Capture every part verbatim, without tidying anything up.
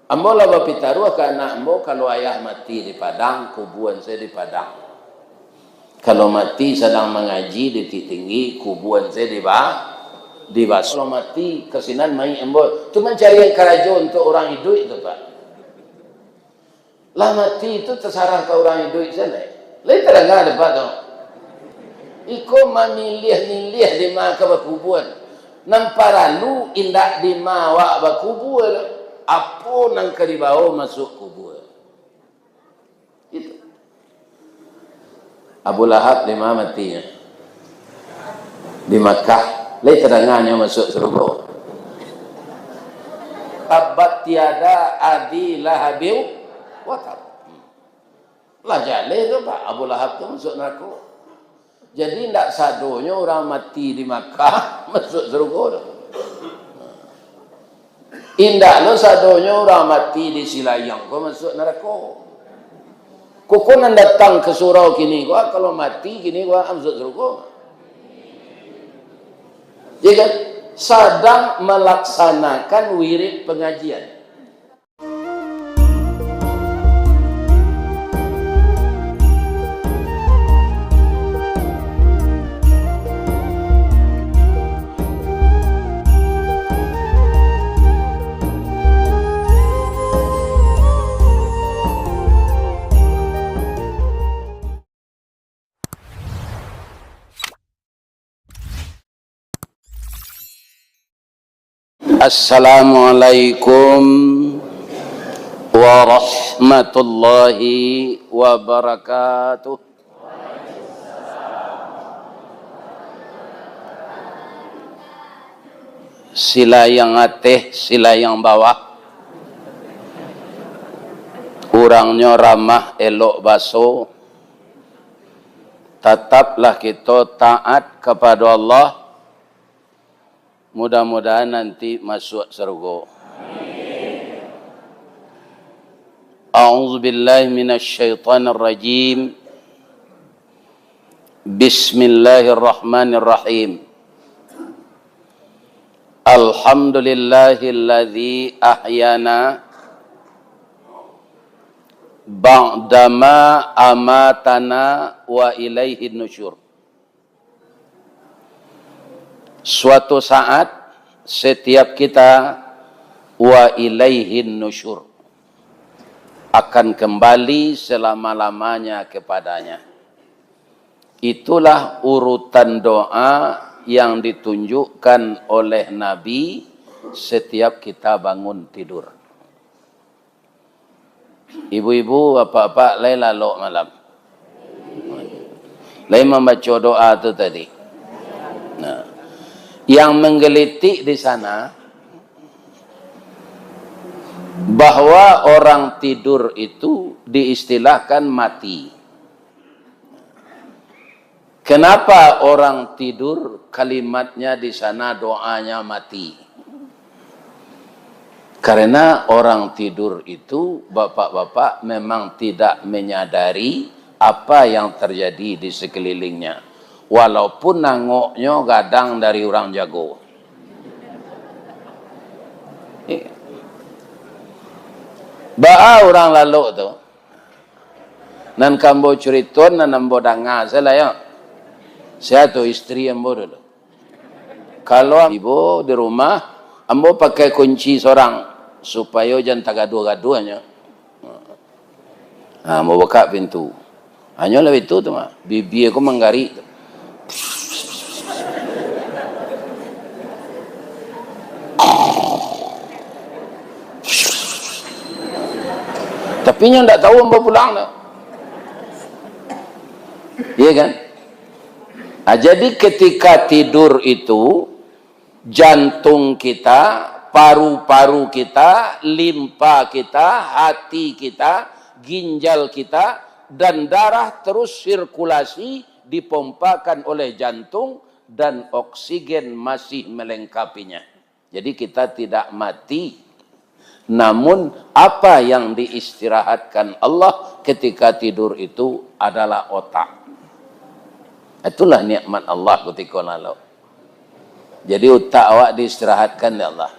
Ambo lah bapitaruah ka anak ambo, kalau ayah mati di Padang, kubuan se di Padang. Kalau mati sadang mangaji di Bukik Tinggi, kubuan se di Ba-, di Baso. Kalau mati ka sinan mayik ambo, tu mancari karajo untuak urang iduik tu, Pak. Lah mati tu tasarah ka urang iduik se lai. Lai tadanga dek Apak tu. Iko mamiliah-miliah dima ka bakubuan. Nan paralu indak dima awak bakubua tu, apo nan ka dibawo masuak kubua. Itu. Abu Lahab dima matinyo? Di Makkah. Lai tadanganyo masuak sarugo? Tabbat yada Abi Lahabin wa tab. Lah jaleh tu, Pak, Abu Lahab tu masuak narako. Jadi, indak sadonyo urang mati di Makkah masuak sarugo tu. Indak lo sadonyo urang mati di Silayang ko masuak narako. Kok nan datang ka surau kini ko, kalau mati kini ko, masuak sarugo. Ya kan? Sadang malaksanakan wirid pangajian. Assalamualaikum warahmatullahi wabarakatuh. Silayang ateh, silayang bawah. Urangnyo ramah, elok baso. Tataplah kito taat kapado Allah. Mudah-mudahan nanti masuak sarugo. A'udzubillahi minasyaitonirrajim. Bismillahirrahmanirrahim. Alhamdulillahilladzi ahyana ba'dama amatana wa ilaihin nusyur. Suatu saat, setiap kita, wa ilaihin nusyur, akan kembali selama-lamanya kepada-Nya. Itulah urutan doa yang ditunjukkan oleh Nabi setiap kita bangun tidur. Ibu-ibu, bapak-bapak, lai lalok malam. Lai mambaco doa tu tadi. Nah, yang menggelitik di sana, bahwa orang tidur itu diistilahkan mati. Kenapa orang tidur, kalimatnya di sana, doanya mati? Karena orang tidur itu, bapak-bapak, memang tidak menyadari apa yang terjadi di sekelilingnya. Walaupun nangoknyo gadang dari urang jago. Baa urang lalok tu? Nan ka ambo curitoan, nan ambo danga sajo lah, yo. Sia tu istri ambo dulu. Kalau ibu di rumah, ambo pakai kunci sorang, supayo jan tagaduah-gaduahnyo. Ha, ambo bukak pintu. Hanyo lah itu tu mah. Bibia ko manggarik tu. Tapi nyo ndak tahu ambo pulang tu. Iya kan? Ah, jadi ketika tidur itu, jantung kita, paru-paru kita, limpa kita, hati kita, ginjal kita, dan darah terus sirkulasi dipompakan oleh jantung dan oksigen masih melengkapinya. Jadi kita tidak mati. Namun apa yang diistirahatkan Allah ketika tidur itu adalah otak. Itulah nikmat Allah kutiko lalok. Jadi utak awak diistirahatkan dek Allah.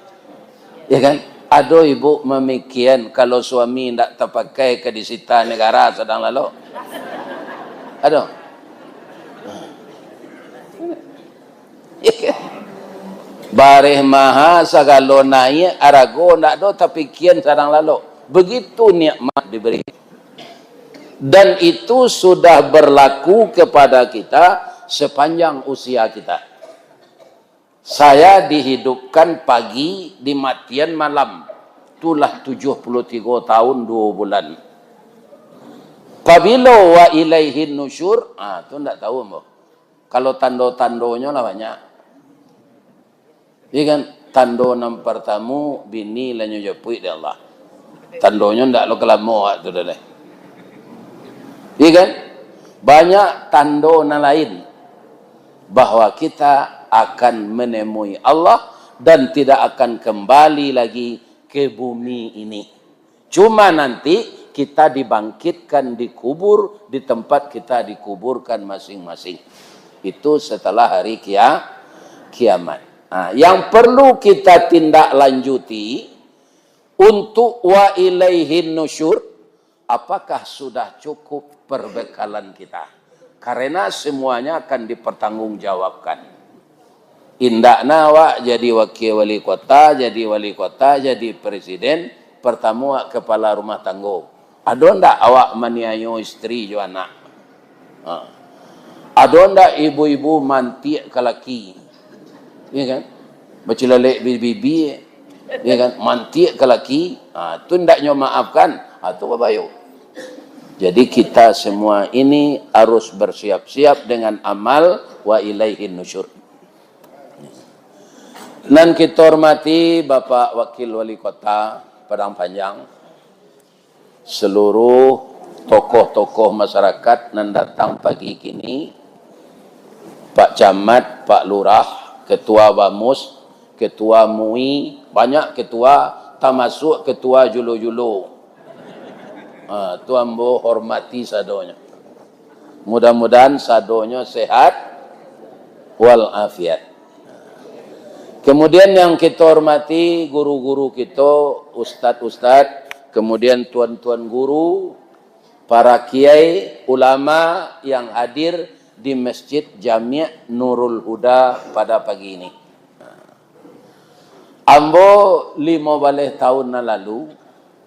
Ya kan? Ado ibu mamikian, kalau suami ndak tapakai ka disita negara sadang lalok? Ado? Bareh maha, sagalo naiak, arago ndak ado, tapikian sadang lalok. Begitu nikmat diberi. Dan itu sudah berlaku kepada kita sepanjang usia kita. Saya dihidupkan pagi, dimatian malam. Itulah tujuh puluh tiga tahun dua bulan. Pabilo wa ilaihin nusyur, ah, tu ndak tahu ambo. Kalau tando-tandonyo lah banyak. Iya kan? Tando nan partamo, bini lah nyo japuik dek Allah. Tandonyo ndak lo kalamo awak tu doh lai. Iya kan? Banyak tando nan lain bahwa kita akan menemui Allah dan tidak akan kembali lagi ke bumi ini. Cuma nanti kita dibangkitkan, dikubur di tempat kita dikuburkan masing-masing. Itu setelah hari kia-, kiamat. Nah, yang perlu kita tindak lanjuti untuk wa ilaihin nusyur, apakah sudah cukup perbekalan kita? Karena semuanya akan dipertanggungjawabkan. Indak na awak jadi wakil wali kota, jadi wali kota, jadi presiden, partamo awak kepala rumah tanggo. Ado ndak awak maniayo istri jo anak? Ha. Ado ndak ibu-ibu mantiak ka laki? Ya kan? Bacilalek bibi, ya kan? Mantiak ka laki, ha, tu ndak nyo maafkan, ha, tu babayo. Jadi kita semua ini harus bersiap-siap dengan amal wa ilaihin nusyur. Nan kito hormati Bapak Wakil Wali Kota Padang Panjang, seluruh tokoh-tokoh masyarakat nan datang pagi kini, Pak Camat, Pak Lurah, Ketua Bamus, Ketua MUI, banyak ketua, tamasuak ketua julo-julo. Ha, tu ambo hormati sadonyo. Mudah-mudahan sadonyo sehat walafiat. Kemudian yang kita hormati guru-guru kita, ustad-ustad, kemudian tuan-tuan guru, para kiai, ulama yang hadir di Masjid Jami' Nurul Huda pada pagi ini. Ambo limo baleh tahun nan lalu,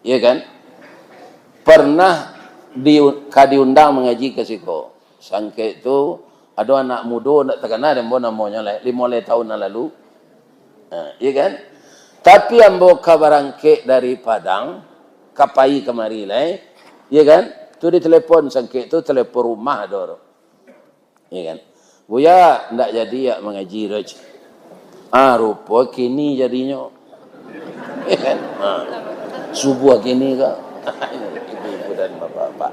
ya kan, pernah di, ka diundang mangaji ka siko. Sangkek tu, ado anak mudo, ndak takana dek ambo namonyo lai, limo baleh tahun nan lalu. Ha, ya kan? Tapi ambo ka barangkek dari Padang, ka pai kamari lai, ya kan? Tu ditelepon sangkek tu, telepon rumah ado tu. Ya kan? "Buya, ndak jadi yak mangaji doh, cik." Ah, rupo kini jadinyo. Ya kan? Ha. Subuah kini ka. Ibu-ibu dan bapak-bapak.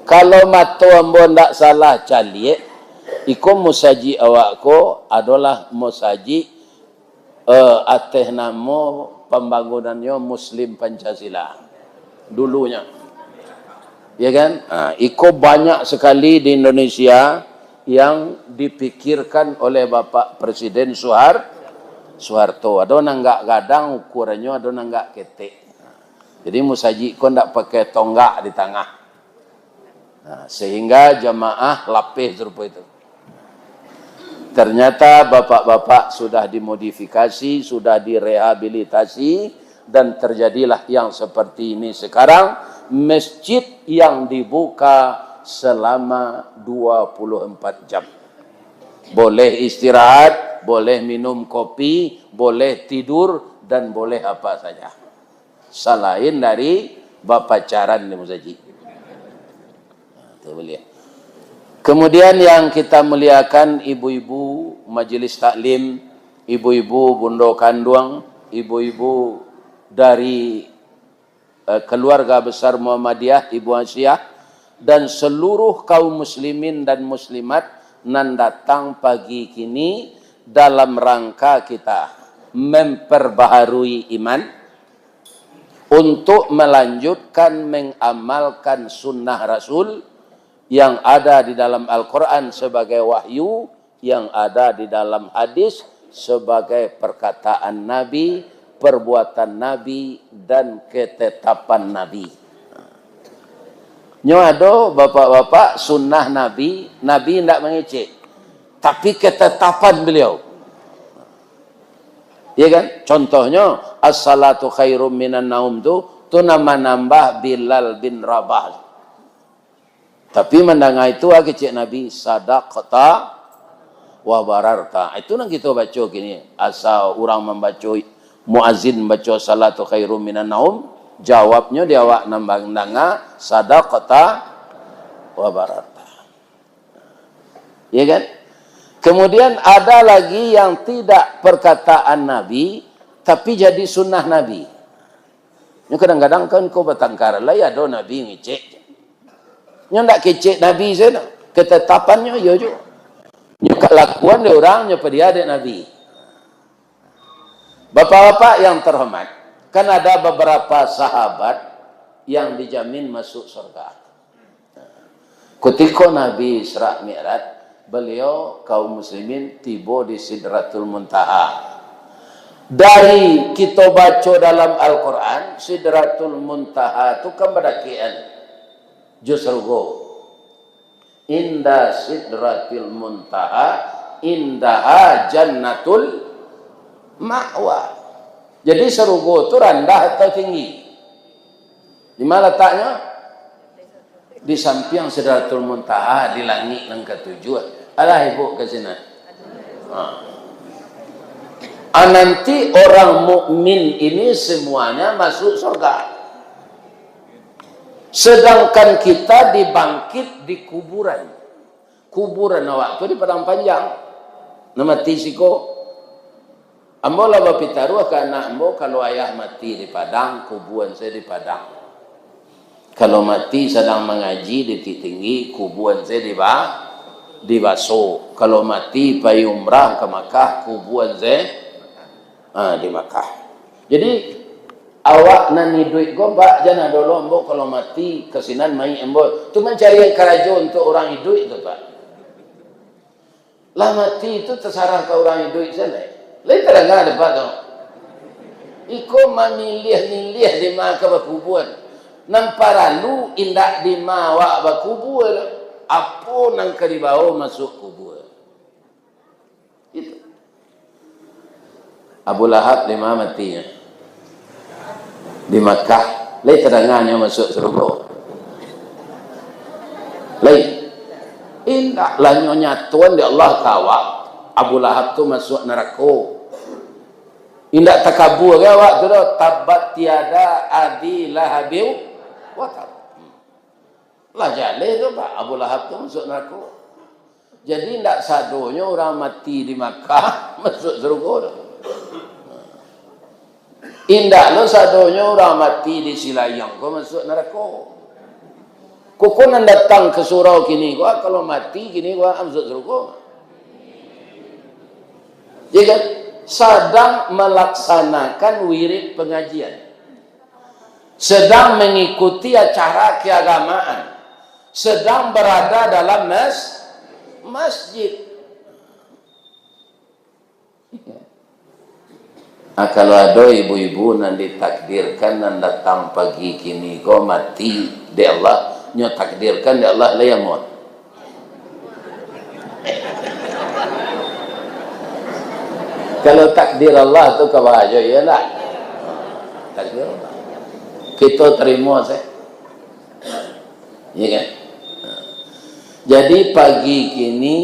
Kalau mato ambo ndak salah caliak, iko musajik awak ko adolah musajik eh, ateh namo pambangunannyo Muslim Pancasila dulunya. Ya kan? Ha, iko banyak sekali di Indonesia yang dipikirkan oleh Bapak Presiden Suhar-, Suharto. Ado nan agak gadang ukurannyo, ado nan agak ketek. Jadi musajik ko ndak pakai tonggak di tangah. Nah, sehingga jamaah lapeh sarupo itu. Ternyata bapak-bapak sudah dimodifikasi, sudah direhabilitasi, dan terjadilah yang seperti ini sekarang, masjid yang dibuka selama dua puluh empat jam. Boleh istirahat, boleh minum kopi, boleh tidur, dan boleh apa saja. Salain dari bapacaran di musajik. Nah, tu boleh. Kemudian yang kita muliakan ibu-ibu majelis taklim, ibu-ibu bundo kanduang, ibu-ibu dari, eh, keluarga besar Muhammadiyah, Ibu Asiah, dan seluruh kaum muslimin dan muslimat nan datang pagi kini dalam rangka kita memperbaharui iman, untuk melanjutkan mengamalkan sunnah Rasul yang ada di dalam Al-Quran sebagai wahyu, yang ada di dalam hadis sebagai perkataan Nabi, perbuatan Nabi dan ketetapan Nabi. Nyo ado, bapak-bapak, sunnah Nabi, Nabi indak mangecek, tapi ketetapan beliau. Ya kan? Contohnyo, "As-salatu khairum minan naum" tu, tu nan manambah Bilal bin Rabah. Tapi mandanga itu, ah, kecek Nabi, "Sadaqta wa bararta." Itu nan kito baco kini. Asa urang mambaco, muazin baco "Salatu khairum minan naum", jawabnyo di awak nan mandanga, "Sadaqta wa bararta." Ya kan? Kemudian ada lagi yang tidak perkataan Nabi, tapi jadi sunnah Nabi. Nyo kadang-kadang kan ko batangkar, lai ado Nabi ngecek. Nyo ndak kecek Nabi sajo, ketetapannyo iyo juo. Nyo kalakuan dek urang, nyo padia dek Nabi. Bapak-bapak yang terhormat, kan ada beberapa sahabat yang dijamin masuk surga. Kutiko Nabi Isra Mi'raj, beliau, kaum muslimin, tibo di Sidratul Muntaha. Dari kito baco dalam Al-Quran, Sidratul Muntaha tu kan badakekan jo sarugo. "Inda Sidratil Muntaha, indaha Jannatul Ma'wa." Jadi, sarugo tu randah atau tinggi? Di ma lataknyo? Di sampiang Sidratul Muntaha, di langik nan katujuah. Alah, ibu ka sinan. Ha. Ah, nanti orang mukmin ini semuanya masuk surga. Sedangkan kita dibangkit di kuburan. Kuburan awak tu di Padang Panjang. Nan mati siko. Ambo lah bapitaruah ka anak ambo, kalau ayah mati di Padang, kubuan se di Padang. Kalau mati sadang mangaji di Bukik Tinggi, kubuan se di Ba-, di Baso. Kalau mati pai umrah ka Makkah, kubuan se, ha, di Makkah. Jadi, awak nan iduik ko, Pak, jan ado lo, ambo kalau mati, ka sinan mayik ambo. Tu mancarian karajo untuak urang iduik tu, Pak. Lah mati tu tasarah ka urang iduik sajo. Lai tadanga dek Apak tu. Iko mamiliah-miliah di ma ka bakubua. Nan paralu indak di ma awak bakubua, apo nan ka dibawo masuak kubua. Itu. Abu Lahab di ma matinyo? Di Makkah. Lai tadanga nyo masuak sarugo? Lai. Indaklah, nyo nyatoan dek Allah ka awak, Abu Lahab tu masuak narako. Indak takabua ka awak tu doh, "Tabbat yada Abi Lahabin wa tab." Lah jaleh tu, Pak, Abu Lahab tu masuak narako. Jadi, indak sadonyo urang mati di Makkah masuak sarugo tu. Indak lo sadonyo urang mati di Silayang ko masuak narako. Kok ko nan datang ka surau kini ko, kalau mati kini ko, masuak sarugo. Ya kan? Sadang melaksanakan wirid pengajian. Sedang mengikuti acara keagamaan. Sedang berada dalam mas-, masjid. Ah, kalau ado ibu-ibu nan ditakdirkan nan datang pagi kini ko mati dek Allah, nyo takdirkan dek Allah, lai amuah. Kalau takdir Allah tu ka bahayo, iyo ndak? Takdir Allah. Kito tarimo sajo. Iya kan? Jadi, pagi kini,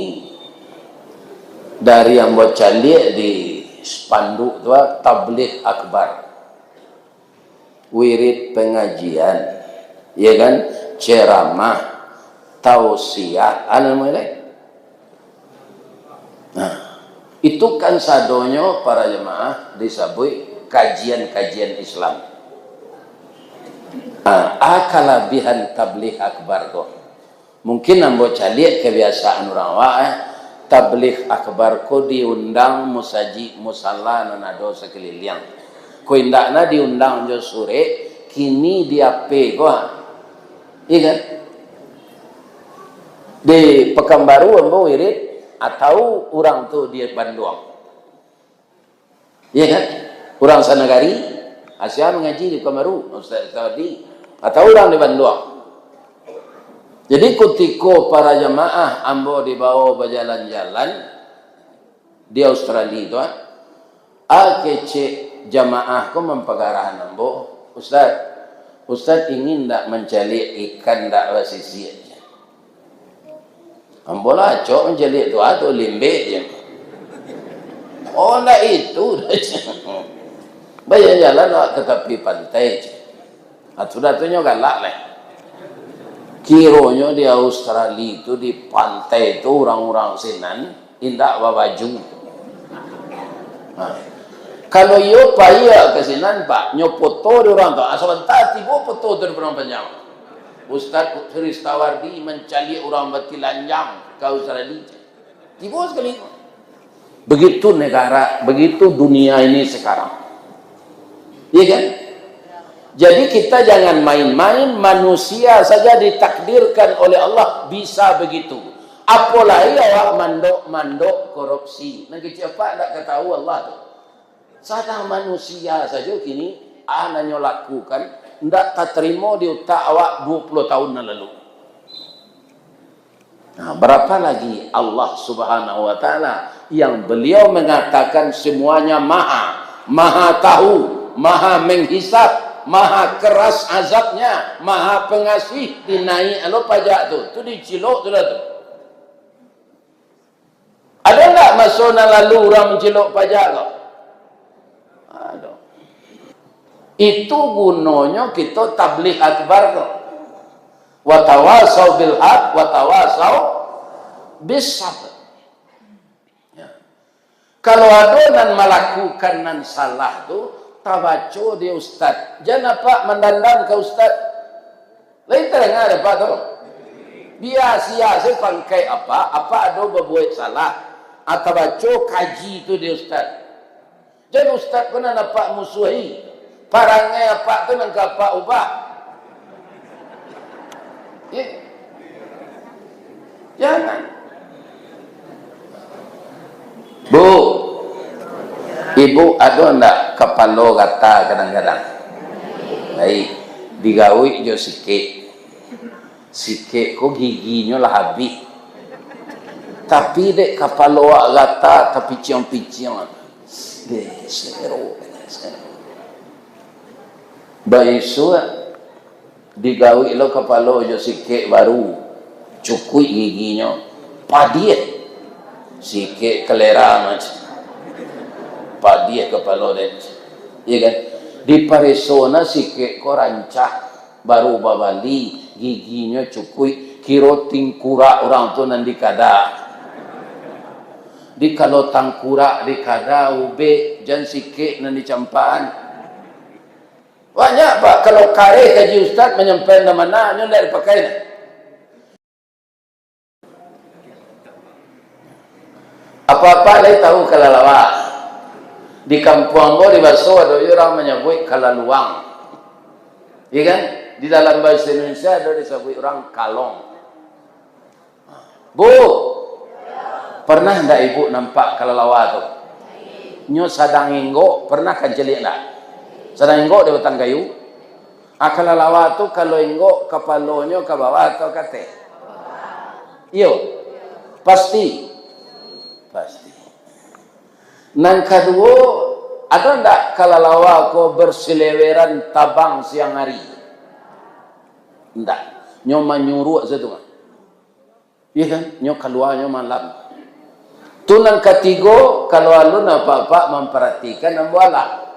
dari ambo caliak di spanduk tu, ah, tabligh akbar, wirid pengajian, ya kan, ceramah, tausiah, anu namo lai? Nah, itu kan sadonyo para jemaah disabuik kajian-kajian Islam. Ah, a kalabihan tabligh akbar ko. Mungkin ambo caliak kabiasaan urang awak, eh. Tabligh akbar ko diundang musajik musala nan ado sakaliliang. Ko indak na diundang jo surek, kini di A P ko, ah. Iya kan? Di Pekanbaru ambo wirid, atau urang tu di Banduang. Iya kan? Urang sanagari, asia mangaji di Pekanbaru, Ustaz Sawardi, atau urang di Banduang. Jadi, kutiko para jamaah ambo dibawo bajalan-jalan di Australia tu, ah, ah, kecek jamaah ko mampagarahan ambo, "Ustaz, Ustaz ingin ndak mancaliak ikan ndak basisiak?" Ambo lah acok mancaliak tu, ah, tu limbek je. Oh, ndak itu. Bajalan-jalan awak ka tapi pantai je. Ah, sudah tu nyo galak lah. Kironyo di Australia tu, di pantai tu, urang-urang sinan indak babaju. Nah, kalau iyo pai ka sinan, Pak, nyo foto di urang tu. Ah, sabanta tibo foto tu di Padang Panjang. Ustaz Ristawardi mancaliak urang batilanjang ka Australia. Tibo sakali. Begitu negara, begitu dunia ini sekarang. Iya kan? Jadi, kita jangan main-main, manusia saja ditakdirkan oleh Allah bisa begitu. Apolai awak mandok-mandok korupsi. Nan kecek apak ndak katahu Allah tu. Sadang manusia sajo kini, a nan nyo lakukan, ndak tatarimo di utak awak duo puluah tahun nan lalu. Nah, berapa lagi Allah Subhanahu wa Ta'ala yang Beliau mengatakan semuanya maha, maha tahu, maha menghisab, maha keras azabnya, maha pengasih, dinaiak lo pajak tu, tu dicilok tu lah tu. Ada ndak maso nan lalu urang mancilok pajak ko? Ado. Itu gunonyo kito tabligh akbar ko. Watawasau bil haq, watawasau bis sabr. Ya. Kalau ado nan malakukan nan salah tu, tabaco di ustad. Jan apak mandandam ka ustad. Lai tadanga dek apak tu? Bia sia se pangkaik apak, apak ado babuek salah. Ah, tabaco kaji tu di ustad. Jan ustad ko nan apak musuahi. Parangai apak tu nan ka apak ubah. Eh. Jangan. Bu, ibu ado ndak kapalo gata kadang-kadang? Baik, digawik jo sikek. Sikek ko giginyo lah abih. Tapi dek kapalo awak gata, tapiciang-piciang. Deh, sero, sero. Baisuak, digawik lo kapalo jo sikek baru, cukuik giginyo, padiah. Sikek kalera macam. Padiah kapalo den. Iya kan? Dipareso na sikek ko rancak, baru babali, giginyo cukuik, kiro tingkurak urang tu nan dikada. Di kalau tangkurak dikada, ubek, jan sikek nan dicampakan. Banyak, Pak, kalau kareh kaji ustad manyampaian nan bana, nyo ndak dipakai nah. Apak-apak lai tahu kalalawa? Di kampuang ambo di Baso ado urang manyabuik kalaluang. Iya kan? Di dalam bahasa Indonesia ado disabuik urang kalong. Bu, pernah ndak ibu nampak kalalawa tu? Nyo sadang inggok, pernah kan caliak ndak? Sadang inggok di batang kayu. Ah, kalalawa tu kalau inggok, kapalonyo ka bawah atau ka ateh? Iyo. Pasti. Pasti. Nan kaduo, ado ndak kalalawa ko berseleweran tabang siang hari? Ndak. Nyo manyuruak sajo tu mah. Iya kan? Nyo kaluanyo malam. Tu nan katigo, kalau alun apak-apak mamparatikan, ambo alah.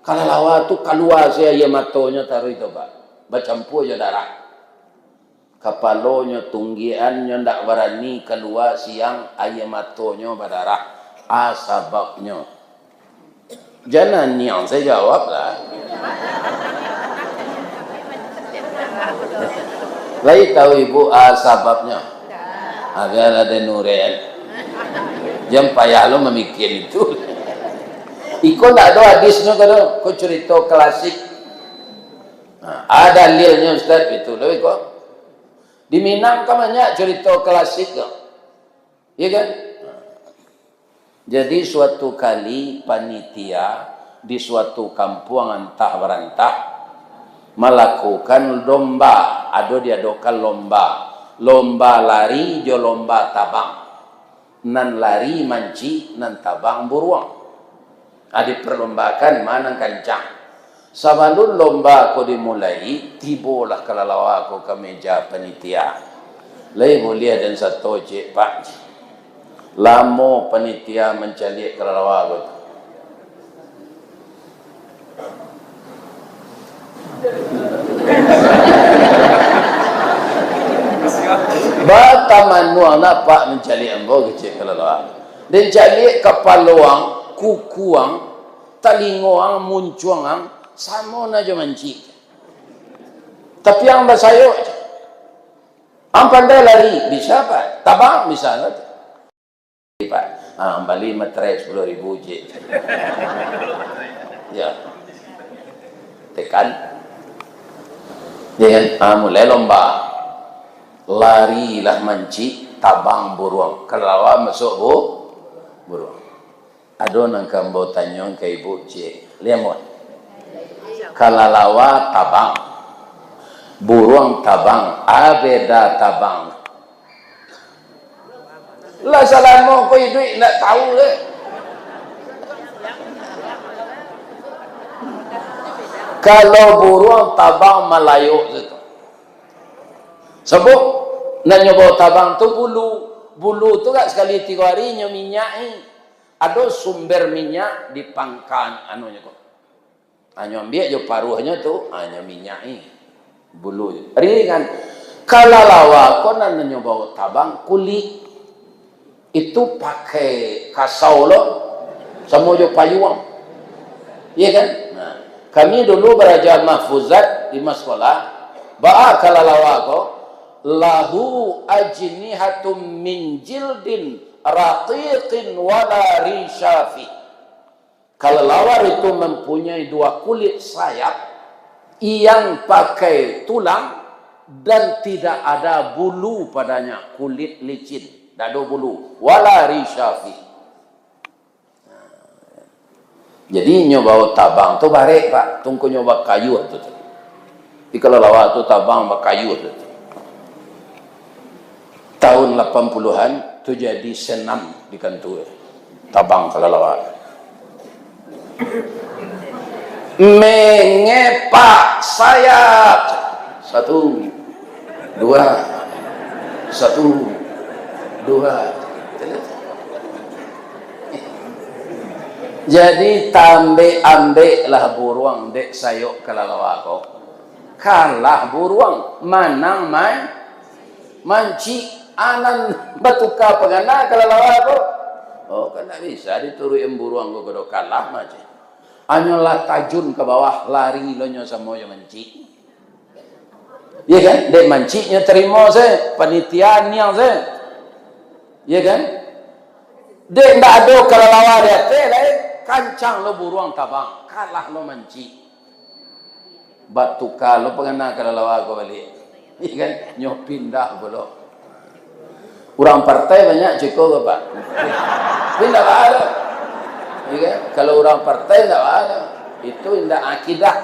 Kalalawa tu kalua se aia matonyo taruih tu, Pak. Bacampua jo darah. Kapalonyo tunggian, nyo ndak barani kalua siang, aia matonyo badarah. A sababnyo. Jan aniang, saya jawab lah. Lai tahu ibu, ah, sababnyo? Ah, biar ada nuren. Jan payah lo mamikir itu. Iko ndak ado hadisnyo, ko, ko curito klasik. Nah, ada dalilnyo, Ustaz, itu lo iko. Di Minang kan banyak curito klasik tu. Iya kan? Jadi, suatu kali panitia di suatu kampuang antah barantah, malakukan lomba, ado diadokan lomba, lomba lari jo lomba tabang. Nan lari mancik, nan tabang buruang. Ah, diperlombakan ma nan kancang. Sabalun lomba ko dimulai, tibolah kalalawa ko ka meja panitia. Lai buliah den sato, cek, Pak. Lamo panitia mancaliak kalalawa ko tu. Batamanuang nak, Pak, mancaliak ambo, kecek kalalawa. Den caliak kapalo ang, kuku ang, talingo ang, muncuang ang, samo na jo mancik. Tapi ang basayok, ang pandai lari, bisa, Pak. Tabang, bisa sajo. Pak, ah, bali materai sapuluah ribu, cek. Ya. Tekan. Ya kan? Ah, mulai lomba. Larilah mancik, tabang buruang. Kalalawa masuak bu-, buruang. Ado nan ka ambo tanyo ka ibu, cek. Liamon. Kalalawa tabang. Buruang tabang. A beda tabang. Lah salamo ko iduik ndak tahu deh. Kalau buruang tabang malayok tu. Sabab nan nyo bao tabang tu bulu. Bulu tu gak sakali tigo hari nyo minyaki. Ado sumber minyak di pangka anu nyo ko. Hanyo ambiak jo paruahnyo tu, hanyo minyaki bulu. Ringan. Kalalawa ko nan nyo bao tabang kulik. Itu pakai kasau lo, samo jo payuang. Iya kan? Nah, kami dulu baraja mahfuzat di maskola, baa kalalawa ko, lahu ajnihatum min jildin raqiqin wala rishafi. Kalalawa itu mempunyai dua kulit sayap yang pakai tulang dan tidak ada bulu padanya, kulit licin, tidak ada bulu, wala rishafi. Jadi nyo bao tabang tu barek, Pak, tungku nyo bakayuah tu, tu. Di kalalawa tu tabang bakayuah tu, tu. Tahun lapan puluhan tu jadi senam di kantua. Tabang kalalawa. Mengepak sayap. Satu, dua, satu, dua. Jadi tambek-ambek lah buruang dek sayok kalalawa ko. Kalah buruang, manang man-, mancik. Anan batuka pangana kalalawa ko. Oh, kan ndak bisa dituruik buruang ko, kalah mancik. Hanyolah tajun ka bawah, lari lo nyo samo jo mancik. Iya kan? Dek mancik nyo tarimo se, panitia niang se. Iya kan? Dek ndak ado kalalawa di ateh lai, kancang lo buruang tabang, kalah lo mancik. Batuka lo pangana kalalawa ko baliak. Iya kan? Nyo pindah pulo. Urang partai banyak ceko ko, Pak. Tapi indak baa doh. Iya kan? Kalau urang partai indak baa doh. Itu indak akidah.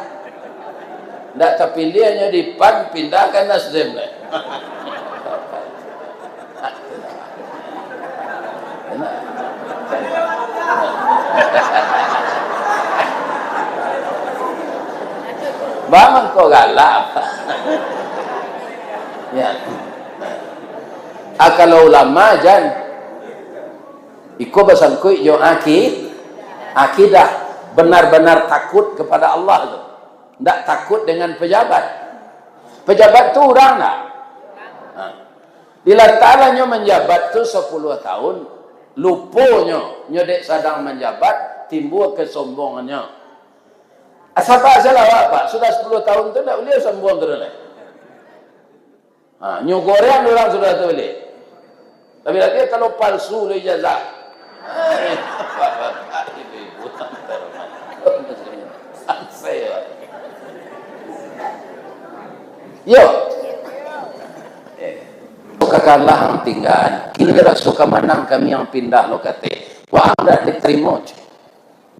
Indak tapiliah nyo di pan, pindah ka Nasdem lai. Baa mangko galak. Ya. Ah, kalau ulama, jan. Iko basangkuik jo aki-, akidah. Benar-benar takut kepada Allah tu. Ndak takut dengan pejabat. Pejabat tu urang ndak? Ha. Bila talah nyo manjabat tu sapuluah tahun, lupo nyo, nyo dek sadang manjabat, timbua kesombongannyo. Sabab salah awak, Pak, sudah sapuluah tahun tu ndak buliah sombong tu lai. Ha, nyo goreng urang sudah tu baliak. Tapi lagi kalau palsu lo ijazah. Hai, bapak-bapak, ibu-ibu, teman-teman. Santai, Pak. Yo. Eh, suka kalah ang tingga. Kini lah suka manang kami ang pindah lo kate. Wah, ndak ditarimo.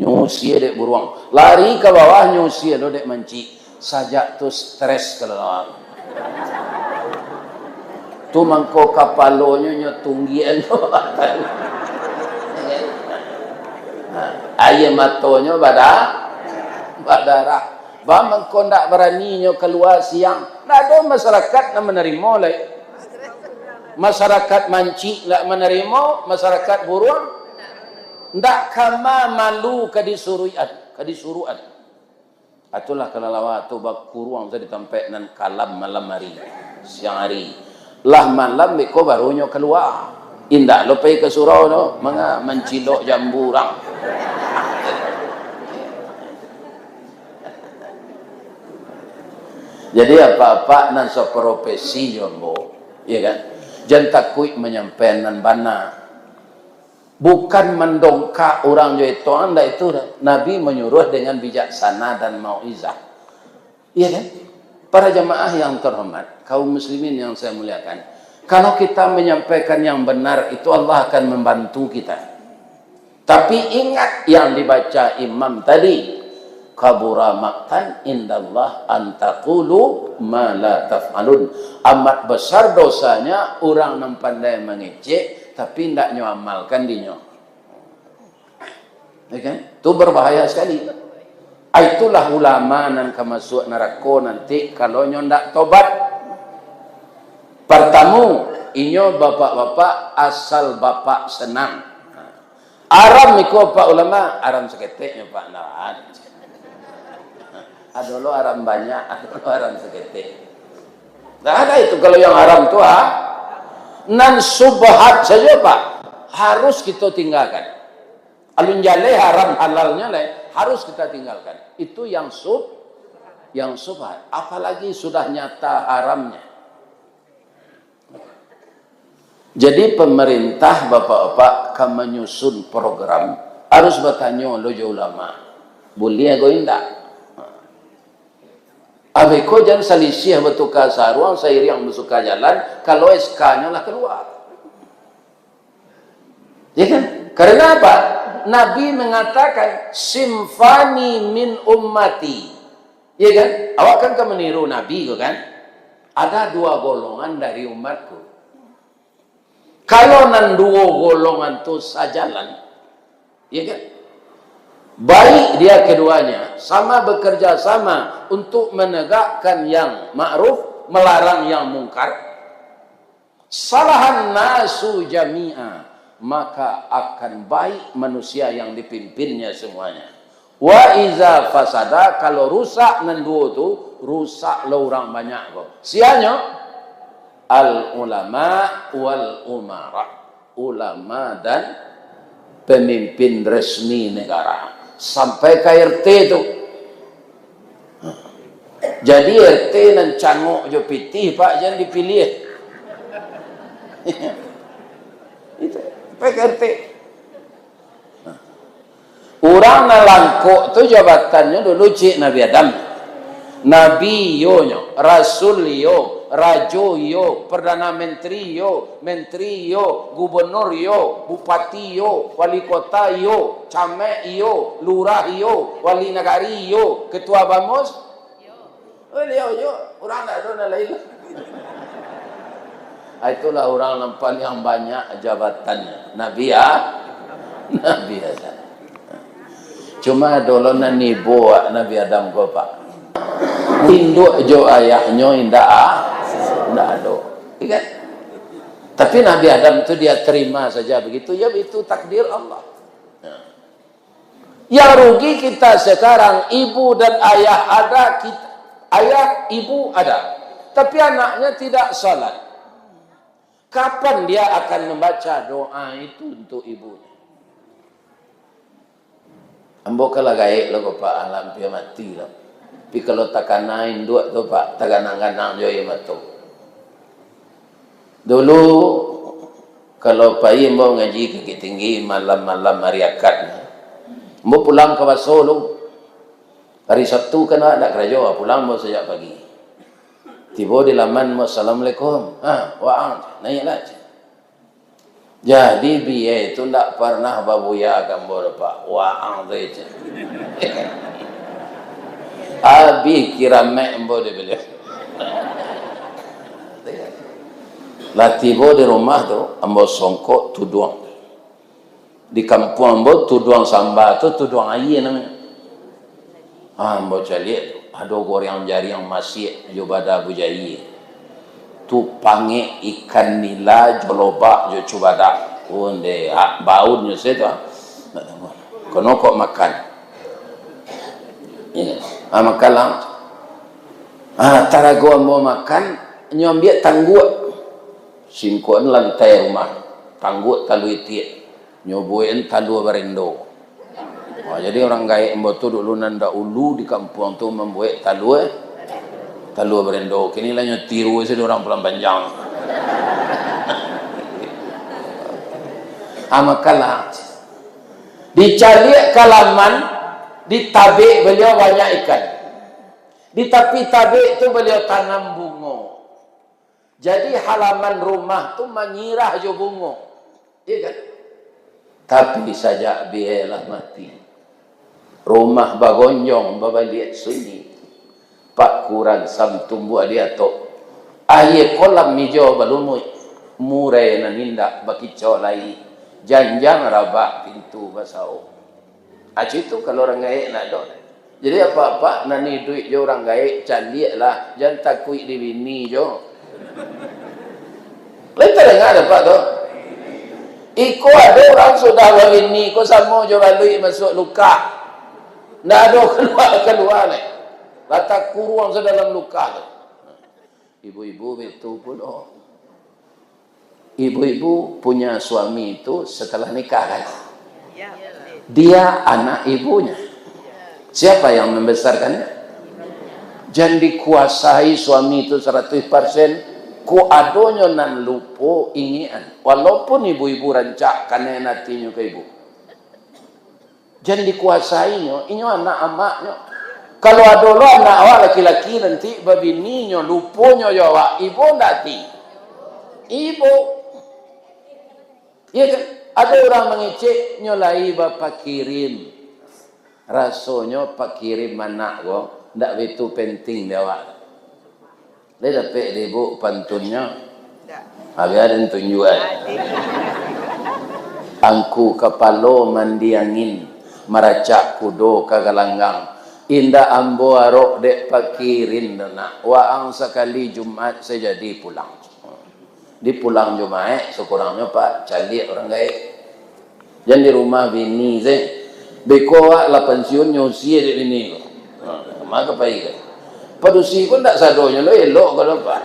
Nyo usia dek buruang. Lari ka bawah, nyo usia lo dek mancik. Sajak tu stres kalalawan. Tu mangko kapalonyo nyo tunggian. Ha, aia matonyo bada-, badarah. Ba mangko ndak baraninyo kalua siang. Ndak ado masyarakat nan manarimo lai. Masyarakat mancik ndak manarimo, masyarakat buruang ndak ka ma-, malu ka disuruian, ka disuruan. Itulah kalalawa tu bakuruang tu di tampek nan kalam malam hari, siang hari. Lah malam beko barunyo kalua. Indak lo pai ka surau tu, manga mancilok jambu urang. Jadi apak-apak nan saprofesi jo ambo, ya kan? Jan takuik manyampaian nan bana. Bukan mandongkak urang jo etong, ndak itu doh. Nabi manyuruah dengan bijaksana dan mauizah. Iya kan? Para jamaah yang terhormat, kaum muslimin yang saya muliakan, kalau kita menyampaikan yang benar, itu Allah akan membantu kita. Tapi ingat yang dibaca imam tadi, "Kabura maqtan indallah an taqulu ma la taf'alun." Amat besar dosanya urang nan pandai mangecek, tapi ndak nyo amalkan dinyo. Ya kan? Tu berbahaya sekali. Ah, itulah ulama nan ka masuak narako nanti kalau nyo ndak tobat. Partamo, inyo bapak-bapak asal bapak senang. Aram iko, Pak Ulama, aram saketek nyo, Pak, ndak. Ado lo aram banyak, ado lo aram saketek. Ndak ada itu kalau yang haram tu, ha? Nan subhat saja, Pak, harus kita tinggalkan. Alun jaleh haram halalnya lai, harus kita tinggalkan. Itu yang sub-, yang subhat. Apalagi sudah nyata haramnya. Jadi, pemerintah, bapak-bapak, ka manyusun program, harus batanyo lo jo ulama. Buliah ko indak? Abih ko jan salisiah batuka saruang, sairiang basuka jalan, kalau S K-nyo lah kalua. Ya kan? Karena apa? Nabi mengatakan, "Sinfani min ummati." Ya kan? Awak kan ka maniru Nabi ko kan? "Ada dua golongan dari umatku." Kalau nan duo golongan tu sajalan, ya kan? Baik dia keduanya, sama bekerja sama untuk menegakkan yang ma'ruf, melarang yang mungkar, salahan nasu jami'a, maka akan baik manusia yang dipimpinnya semuanya. Wa iza fasada, kalau rusak nan duo tu, rusak lo urang banyak ko. Sianyo? Al ulama wal umara. Ulama dan pemimpin resmi negara. Sampai ka R T tu. Jadi R T nan cangok jo pitih, Pak, jan dipiliah. Itu, sampai ka R T. Urang nan langkok tu jabatannyo dulu cik Nabi Adam. Nabi iyo nyo, rasul iyo, rajo iyo, perdana menteri iyo, menteri iyo, gubernur iyo, bupati iyo, wali kota iyo, camat iyo, lurah iyo, wali nagari iyo, ketua bamus. Baliau jo, urang ndak ado nan lain. Ah, itulah urang nan paliang banyak jabatannyo. Nabi a-, Nabi Adam. Cuma ado lo nan ibo Nabi Adam ko, Pak. Induak jo ayahnyo indak a-, indak ado. Iya kan? Tapi Nabi Adam tu dia terima saja begitu. Ya, itu takdir Allah. Nah. Yang rugi kita sekarang, ibu dan ayah ada, kita, ayah, ibu ada, tapi anaknya tidak salat. Kapan dia akan membaca doa itu untuk ibunya? Ambo ka lah gaek lo ko, Pak, alah ampia mati lo. Tapi kalau takana induak tu, Pak, taganang-ganang jo aia mato. Dulu, kalau pai ambo ngaji ka Bukittinggi malam-malam ari Akad, ambo pulang ka Baso lu. Ari Sabtu kan awak ndak karajo, pulang ambo sajak pagi. Tibo di laman, ambo, "Assalamualaikum." "Ha, waang." "Naiaklah." Jadi, bia tu ndak parnah babuya ka ambo doh, Pak. Waang tu je. Abih kiramek ambo di baliau. Lah tibo di rumah tu, ambo songkok tuduang. Di kampuang ambo, tuduang samba tu tuduang aia namonyo. Ah, ambo caliak tu, ado goreng jariang masiak jo bada bujai. Tu pangek ikan nila jo lobak jo cubadak. Onde, ah, baunnyo se tu, ah. Ndak tahu. Kono kok makan. Iyo. Ah, makanlah. Ah, tarago ambo makan, nyo ambiak tangguak. Singkuan lantai rumah. Tangguak talua itiak. Nyo buekan talua barendo. Ha, jadi urang gaek ambo tu dulu nan dahulu di kampuang tu mambuek talua, talua barendo. Kini lah nyo tiru se dek urang Padang Panjang. Ha, makanlah. Dicaliak ka laman, di tabek baliau banyak ikan. Di tapi tabek tu baliau tanam bungo. Jadi, halaman rumah tu manyirah jo bungo. Iyo kan? Tapi, sajak bia lah mati, rumah bagonjong, babaliak sunyi. Paku ransam tumbuah di atok. Aia kolam ijau balumuik. Murai nan indak bakicau lai. Janjang rabak pintu basawo. Aci tu kalau urang gaek nak do. Jadi, apak-apak nan iduik jo urang gaek, caliaklah, jan takuik di bini jo. Lai tadanga dek apak tu? Iko ado urang sudah babini ko samo jo baluik masuak lukah. Ndak ado kalua-kalua lai. Lah takuruang sadalam lukah tu. Ibu-ibu baitu pulo. Ibu-ibu punya suami itu setelah nikah, kan? Ya, betul. Dia anak ibunya. Siapa yang membesarkannya? Jan dikuasai suami itu seratus persen, kok adonyo nan lupo ingekan. Walaupun ibu-ibu rancak kanai atinyo ka ibu. Jan dikuasainyo, inyo anak amaknyo. Kalau ado lo anak awak laki-laki nanti babininyo, luponyo jo awak, ibo ndak ati? Ibo. Iyo kan? Ado urang mangecek, nyo lai bapakirim. Rasonyo pakirim anak ko ndak baitu penting di awak. Lai dapek dek ibu pantunnyo? Ndak. Habis ado tunjuak. Ado. Angku kapalo mandi angin, maracak kudo ka galanggang. Indak ambo arok dek pakirin tu nak. Waang sakali Jumaik sajadi pulang. Di pulang Jumaik, sakurangnyo Pak, caliak urang gaek. Jan di rumah bini se. Beko awak lah pansiun, nyo usie dek bini ko. Ha, ma ka pai ko? Padusi pun ndak sadonyo lo elok ko doh, Pak.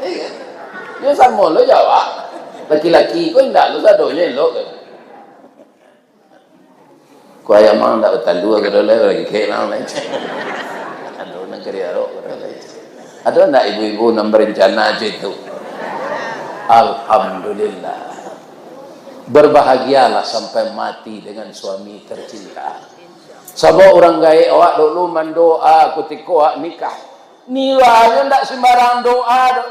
Iyo kan? Yo samo lo jo awak. Laki-laki ko indak lo sadonyo elok ko. Ko ayam ang ndak batalua ko doh lai, urang kek nang lai. Ado nan kari arok ko doh lai. Ado ndak ibu-ibu nan barencana cak itu? Alhamdulillah. Berbahagialah sampai mati dengan suami tercinta. Sabab urang gaek awak dulu mandoa kutiko awak nikah. Nilanyo ndak sembarang doa doh.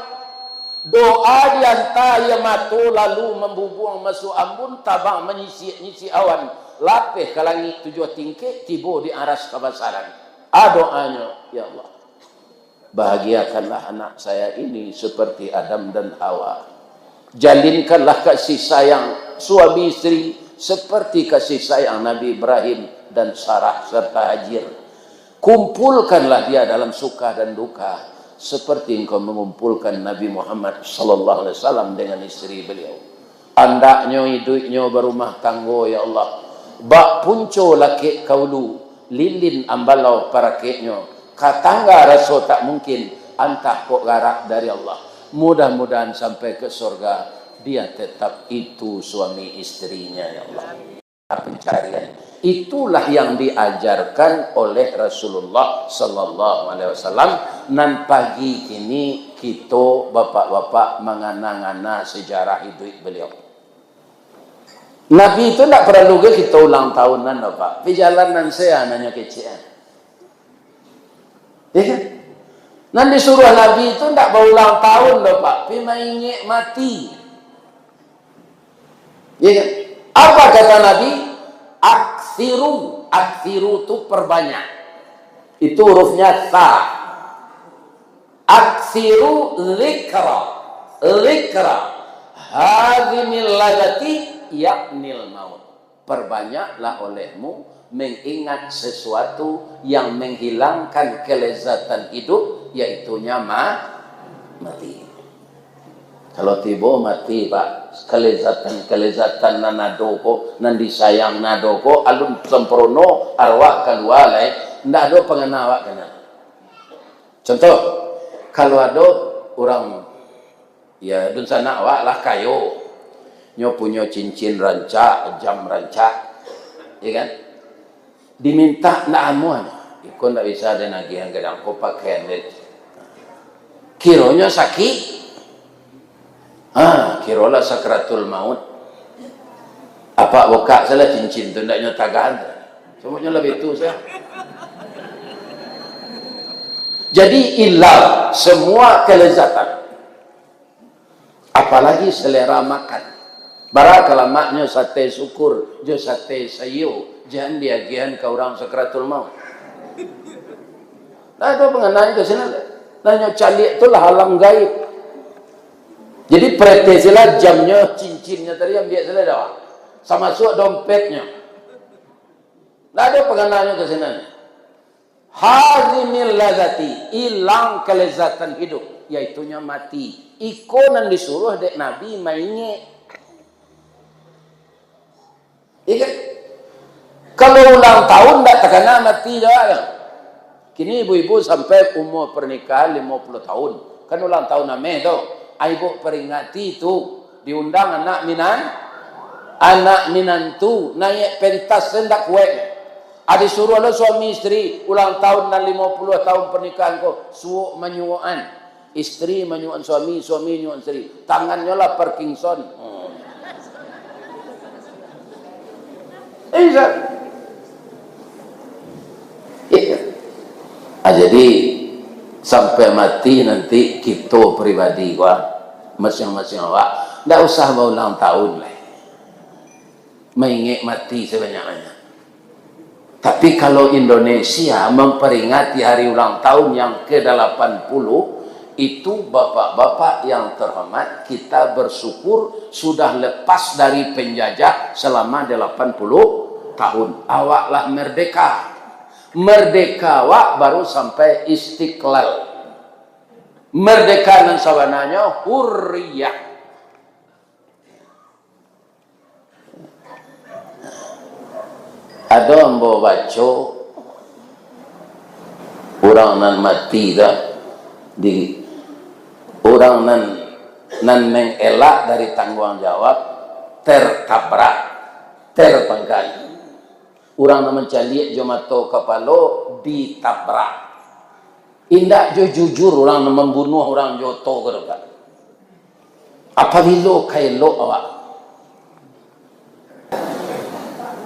Doa dianta aia mato lalu mambubuang masuak ambun, tabang manyisik-nyisik awan, lapeh ka langik tujuah tingkek, tibo di aras kabasaran. A doanyo, "Ya Allah, bahagiakanlah anak saya ini seperti Adam dan Hawa. Jalinkanlah kasih sayang suami isteri seperti kasih sayang Nabi Ibrahim dan Sarah serta Hajar. Kumpulkanlah dia dalam suka dan duka, seperti Engkau mengumpulkan Nabi Muhammad sallallahu alaihi wasallam dengan isteri beliau. Andaknyo iduiknyo barumah tanggo, ya Allah, bak punco lakek ka ulu, lilin ambalau parakeknyo, ka tangga raso tak mungkin, antah kok garak dari Allah. Mudah-mudahan sampai ke sorga, dia tetap itu suami istrinya, ya Allah." Pencarian. Itulah yang diajarkan oleh Rasulullah sallallahu alaihi wasallam, nan pagi kini kito bapak-bapak mangana-ngana sejarah hiduik beliau. Nabi tu ndak paralu ge kito ulang tahunan doh, Pak. Pi jalan nan se a, nan nyo kecek a. Ya kan? Nan disuruah Nabi tu ndak baulang tahun doh, Pak, pi maingek mati. Iya kan? Apa kata Nabi? Aksiru. Aksiru tu perbanyak. Itu hurufnya sa. Aksiru zikra. Zikra. Hazimil lazati yaknil maut. Perbanyaklah olehmu mengingat sesuatu yang menghilangkan kelezatan hidup, yaitunya ma-, mati. Kalau tibo mati, Pak, kelezatan-kelezatan nan ado ko, nan disayang nan ado ko, alun sampurono, arwah kalua lai, ndak ado pangana awak ka nan. Contoh, kalau ado urang, ya, dunsanak awak lah kayo, nyo punyo cincin rancak, jam rancak, ya kan? Dimintak ndak amuah, iko ndak bisa den agiahan, gadang ko pakaian den. Kironyo sakik, ha, kirolah sakratul maut. Apak bukak salah cincin tu, ndak nyo tagahan tu. Semuanya lebih tu saja. Jadi hilang semua kelezatan. Apalagi selera makan. Bara ka lamaknyo sate syukur, jo sate sayur, jan diagiahan ka urang sakratul maut. Nah, itu pengenaan ke sini. Nah, nyo caliak tu lah alam gaib. Jadi, pretesilah jamnyo, cincinnyo tadi ambiak salah dah. Samasuak dompetnyo. Ndak ado pangananyo ka sinan. Hazimil lazati, ilang kelezatan hidup, yaitunyo mati. Iko nan disuruah dek Nabi maingek. Iya kan? Kalau ulang tahun ndak takana mati doh, kan? Kini ibu-ibu sampai umur pernikahan limo puluh tahun. Kan ulang tahun ameh tu. Ai, ibu peringati tu. Diundang anak minan-, anak minantu, naiak pentas tu ndak kuek. Ado suruah lo suami isteri, ulang tahun nan limo puluah tahun pernikahan ko, suok manyuokan. Isteri manyuokan suami, suami nyuokan isteri. Tangannyo lah Parkinson. Hmm. Iya. Iya. Ah, jadi, sampai mati nanti kito pribadi ko, masiang-masiang awak, ndak usah baulang tahun lai. Maingek mati sabanyak-banyak. Tapi kalau Indonesia memperingati hari ulang tahun yang kedelapan puluh, itu, bapak-bapak yang terhormat, kita bersyukur sudah lepas dari penjajah selama delapan puluh tahun. Awak lah merdeka. Merdeka awak baru sampai istiqlal. Merdeka nan sabananyo hurriyah. Ado ambo baco, urang nan mati tu, di, urang nan, nan mengelak dari tangguang jawab, tertabrak, terpangkal. Urang nan mancaliak jo mato kapalo ditabrak. Indak jo jujur urang nan mambunuah urang jo oto ko doh, Pak. Apabilo ka elok awak?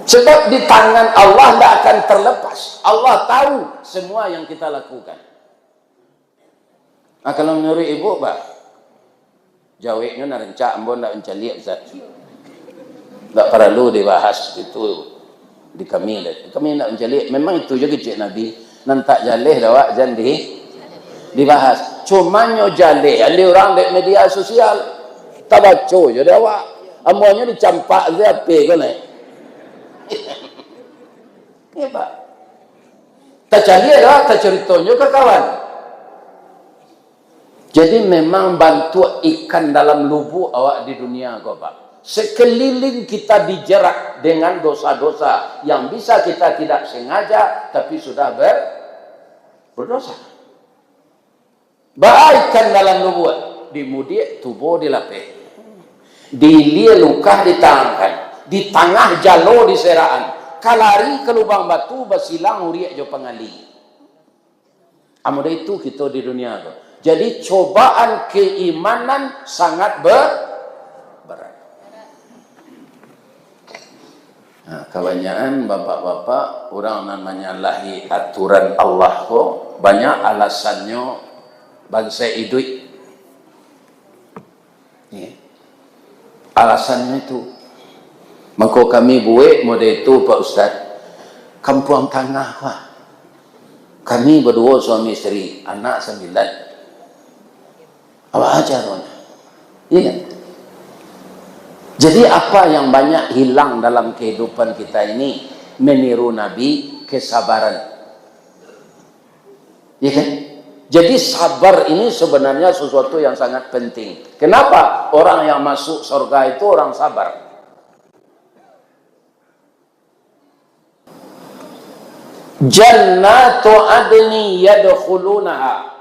Sebab di tangan Allah ndak akan terlepas. Allah tahu semua yang kita lakukan. Ah, kalau menurut ibu, Pak, jaweknyo nan rancak, ambo ndak mancaliak, Ustaz. Ndak paralu dibahas itu di kami lah. Kami ndak mancaliak. Memang itu jo kecek Nabi. Nan tak jaleh dek awak jan di, dibahas. Cumanyo jaleh alih urang dek media sosial. Tabaco jo dek awak. Amuahnyo dicampak se ape ko neh. Iyo, Pak. Tacaliak lah, tacaritonyo ka kawan. Jadi, memang bantuak ikan dalam lubuak awak di dunia ko, Pak. Sekeliling kita dijerat dengan dosa-dosa yang bisa kita tidak sengaja, tapi sudah ber-, berdosa. Baa ikan dalam lubuak, dimudiak tubo di lapeh. Diilia lukah ditangkan, di tangah jalo diserakan, ka lari ka lubang batu basilang uriak jo pangali. Amudah itu kito di dunia tu. Jadi cobaan keimanan sangat be-, berat. Nah, kabanyakan bapak-bapak, urang nan manyalahi aturan Allah ko, banyak alasannyo bansaik iduik. Ya. Alasannyo itu, Mako kami buek model tu, Pak Ustaz. Kampuang Tangah, Pak. Kami baduo suami isteri, anak sambilan. Awak aja, Pak. Iya kan? Jadi, apa yang banyak hilang dalam kehidupan kita ini? Meniru Nabi, kesabaran. Iya kan? Jadi, sabar ini sebenarnya sesuatu yang sangat penting. Kenapa orang yang masuk surga itu orang sabar? Jannatu adni yadkhulunaha.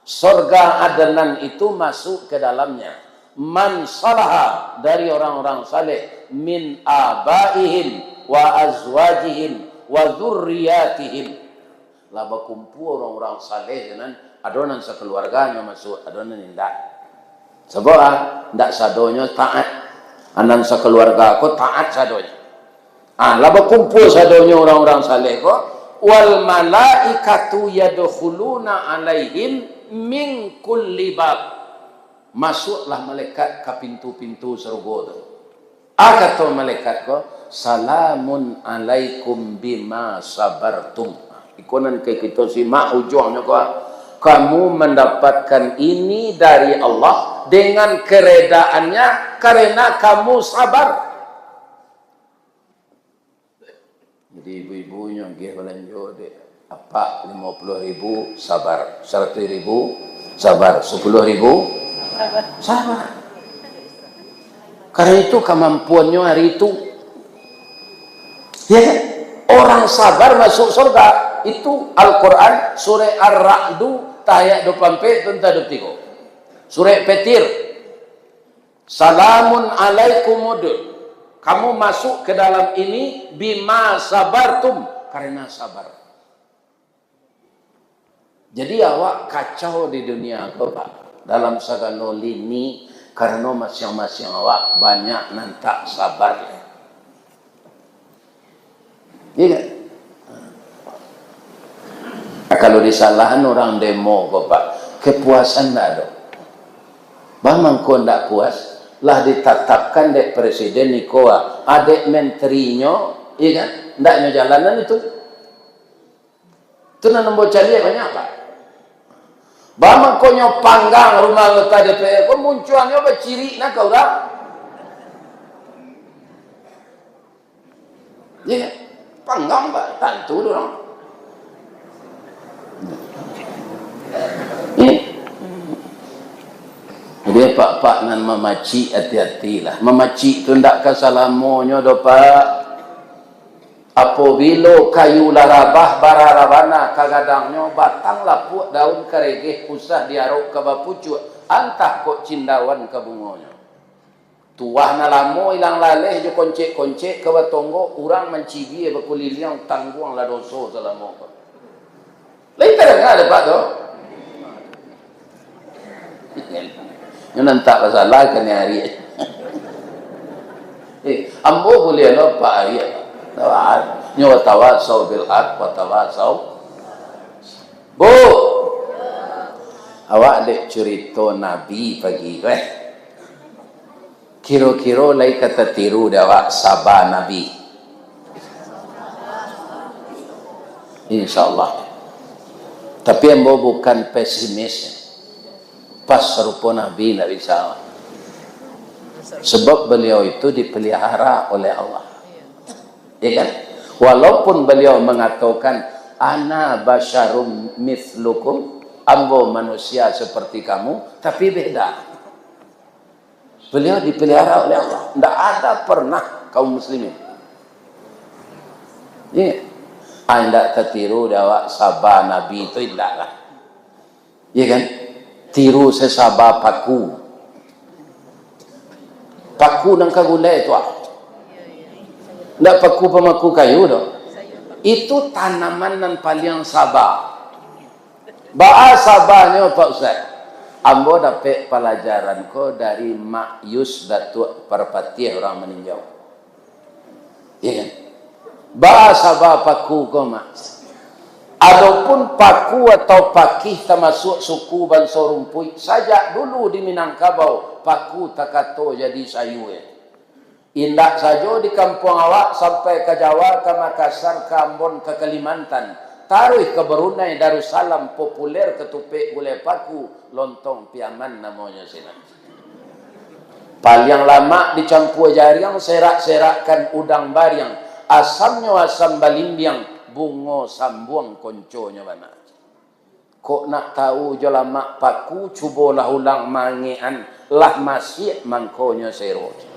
Surga Adnan itu masuk ke dalamnya. Man salaha, dari orang-orang saleh, min abaihim wa azwajihim wa dzurriyyatihim. Lah bakumpua urang-urang saleh tu nan, ado nan sakaluarganyo masuak, ado nan indak. Sabab, ah, indak sadonyo taat. Ah, nan sakaluarga ko taat sadonyo. Ah, lah bakumpua sadonyo urang-urang saleh ko, wal malaikatu yadkhuluna alaihim min kulli bab. Masuaklah malaikat ka pintu-pintu sarugo tu. Ah, kato malaikat ko, "Salamun alaikum bima sabartum." Iko nan ka kito simak ujuangnyo ko, "Kamu mendapatkan ini dari Allah dengan keredaannya karena kamu sabar." Jadi, ibu-ibu nyo agiah balanjo dek apak limo puluah ribu, sabar. Saratuih ribu, sabar. Sapuluah ribu, sabar. Karena itu kamampuannyo hari itu. Ya kan? Orang sabar masuk surga. Itu Al-Quran, Surah Ar-Ra'du, ayat dua puluh empat tu, entah dua puluh tiga. Surah Petir. Salamun alaikum, kamu masuk ke dalam ini, bima sabartum, karena sabar. Jadi, awak kacau di dunia ko, Pak, dalam sagalo lini, karena masiang-masiang awak banyak nan tak sabar. Iya kan? Nah, kalau disalahan orang demo ko, Pak, kepuasan ndak ado. Bah mangko ndak puas, lah ditatapkan dek presiden iko, ah, adek menterinyo, iya kan? Ndak nyo jalanan itu. Tu nan ambo caliak banyak, Pak. Bah mangko nyo panggang rumah anggota D P R ko, muncuangnyo bacirik nah ka urang. Iya, panggang, Pak, tantu tu orang. Iya. Jadi, apak-apak nan mamacik, hati-hatilah. Mamacik tu ndak ka salamonyo doh, Pak. Apobilo kayu lah rabah, bararabana ka gadangnyo, batang lapuak, daun karegeh, usah diarok ka bapucuak, antah kok cindawan ka bungonyo. Tuah nan lamo ilang laleh jo koncek-koncek ka batonggo, urang mancibia bakuliliang, tangguanglah doso salamo ko. Lai tadanga dek apak tu? Nyo nan tak basalah ka ni ari. Eh, ambo buliah lo Pak Ari. Nyo watawasau bil haq, watawasau. Bu, awak dek curito Nabi pagi tu, eh? Kiro-kiro lai ka tatiru dek awak saba Nabi? Insya Allah. Tapi ambo bukan pesimis. Pas sarupo Nabi ndak bisa. Sebab beliau itu dipelihara oleh Allah. Ya kan? Walaupun beliau mengatakan, "Ana basyarum mithlukum," ambo manusia seperti kamu, tapi beda. Beliau dipelihara oleh Allah. Ndak ada pernah kaum muslimin. Iya. Ah, ndak tatiru dek awak saba Nabi tu, indak lah. Iya kan? Tiru sasaba paku. Paku nan ka gulai tu, ah. Ndak paku pamaku kayu doh. Itu tanaman nan paliang saba. Baa sabanyo, Pak Ustaz? Ambo dapek palajaran ko dari Mak Yus Datuak Parpatiah Urang Maninjau. Iya kan? Baa saba paku ko, Mak. Adopun paku atau pakih tamasuak suku banso rumpuik, sajak dulu di Minangkabau, paku takato jadi sayua. Indak sajo di kampuang awak, sampai ka Jawa, ka Makassar, ka Ambon, ka Kalimantan, taruih ka Brunei Darussalam, populer katupek gulai paku, lontong Piaman namonyo sinan. Paliang lamak dicampua jariang, serak-serakkan udang bariang, asamnyo asam balimbiang, bungo sambuang konconyo bana. Kok nak tau jo lamak paku, cubolah ulang maangekan, lah masiak mangkonyo sero.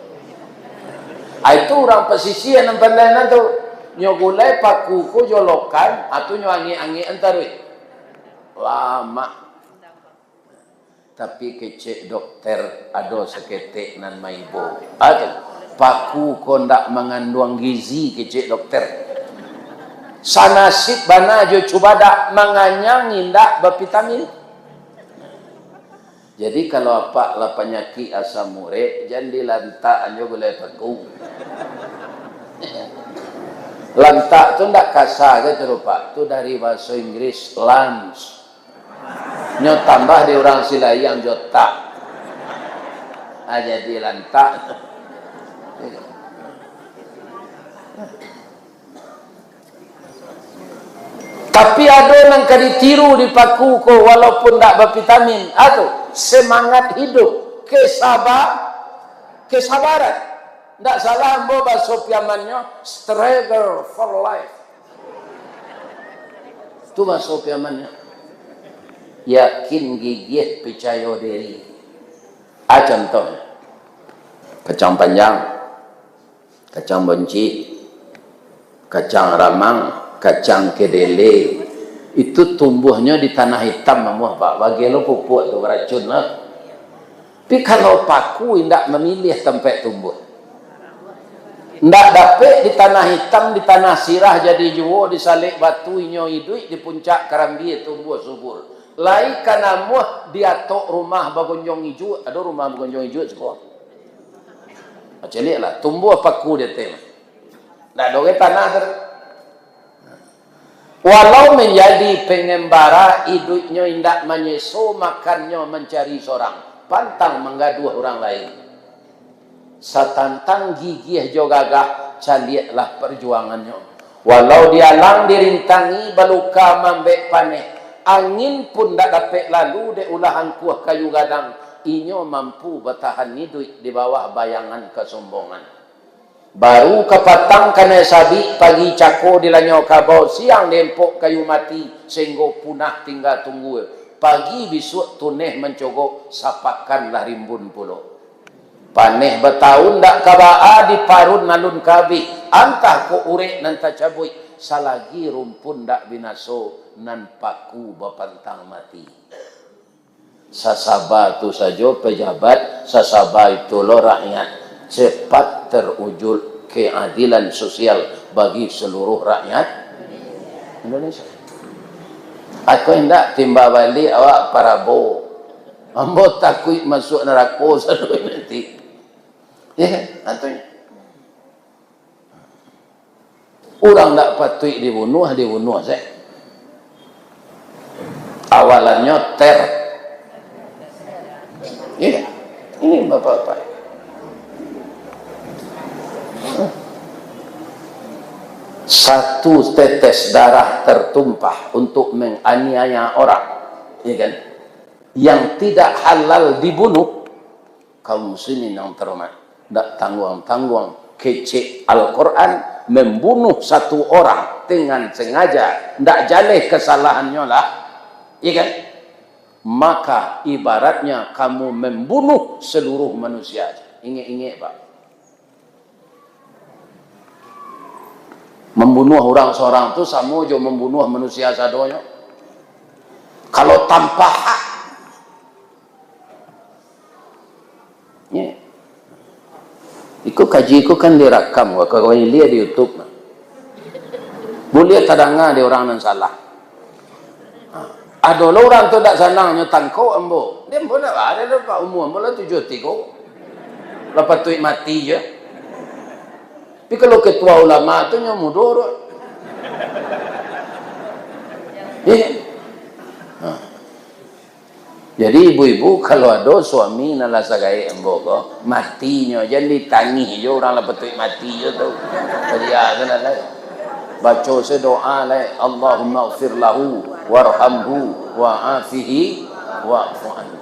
Ah, itu urang pasisia nan pandai nan tu. Nyo gulai paku ko jolokan, atau nyo angek-angek antaruih. Lamak. Tapi kecek dokter, ado saketek nan maibo. Ado, paku ko ndak manganduang gizi, kecek dokter. Sanasib bana jo cubadak, manganyang indak bavitamin. Jadi, kalau apak lah panyakik asam urek, jan dilantak jo gulai paku. Lantak tu ndak kasa gitu, Pak. Tu dari bahasa Inggris, lunch. Nyo tambah di urang Silayang jo tak. Ah, jadi lantak. Tapi ado nan ka ditiru di paku ko, walaupun ndak bavitamin, ado semangat hidup, kesaba-, kesabaran. Ndak salah ambo baso Piamannyo, struggle for life. Tu baso Piamannyo. Yakin, gigih, picayo diri. A contoh, kacang panjang, kacang boncik, kacang ramang, kacang kedele. Itu tumbuahnyo di tanah itam, amuah, Pak. Bagian lo pupuk tu, baracun lah. Tapi kalau paku indak mamiliah tampek tumbuah. Ndak dapek di tanah itam, di tanah sirah jadi juo, di salek batu inyo iduik, di puncak karambia tumbuah subur. Lai ka namuah di atok rumah bagonjong ijuak, ado rumah bagonjong ijuak siko. Caliaklah, tumbuah paku di ateh. Ndak ado ge tanah tu. Walau manjadi pangambara, iduiknyo indak manyeso, makannyo mancari sorang, pantang manggaduah urang lain. Satantang gigih jo gagah, caliaklah parjuangannyo. Walau dialang dirintangi, baluka maambek paneh, angin pun ndak dapek lalu dek ulah angkuah kayu gadang, inyo mampu batahan iduik di bawah bayangan kasombongan. Baru kapatang kanai sabik, pagi cako dilanyau kabau, siang diempok kayu mati, sainggo punah tingga tunggua. Pagi bisuak tuneh mancogok, sapakan lah rimbun pulo. Paneh batahun dak ka baa, diparun alun ka abih, antah kok urek nan tacabuik, salagi rumpun dak binaso, nan paku bapantang mati. Sasaba tu sajo pejabat, sasaba itulah rakyat. Cepat terwujud keadilan sosial bagi seluruh rakyat Indonesia. Atau indak, timba baliak awak parabo. Ambo takuik masuak narako sadonyo nanti. Ya kan? Atau Urang ndak patuik dibunuah, dibunuah se. Awalannyo ter. Iya, ini bapak-bapak. Satu tetes darah tertumpah untuk menganiaya orang, iya kan? Yang tidak halal dibunuh, kaum muslimin yang terhormat, ndak tangguang-tangguang kecek Al-Quran membunuh satu orang dengan sengaja, ndak jaleh kesalahannyo lah, iya kan? Maka ibaratnya kamu membunuh seluruh manusia. Ingek-ingek, Pak. Mambunuah urang sorang tu samo jo mambunuah manusia sadonyo. Kalau tanpa hak. Ya. Iko kaji ko kan direkam, kawan-kawan liek di YouTube. Buliah tadanga di urang nan salah. Ha. Ado lo urang tu dak sanang nyo tangkok ambo. Dek ambo ndak ado doh, Pak, umua ambo lah tujuah tigo. Lah patuik mati je. Tapi kalau ketua ulama tu nyo mudo tu. Eh. Ha. Jadi ibu-ibu, kalau ado suami nan lah sagaek ambo ko, matinyo, jan ditangih jo urang lah patuik mati jo tu. Jadi, ah, tu nan lai. Baco se doa lai, "Allahumma ighfir lahu warhamhu wa'afihi wa'fu anhu."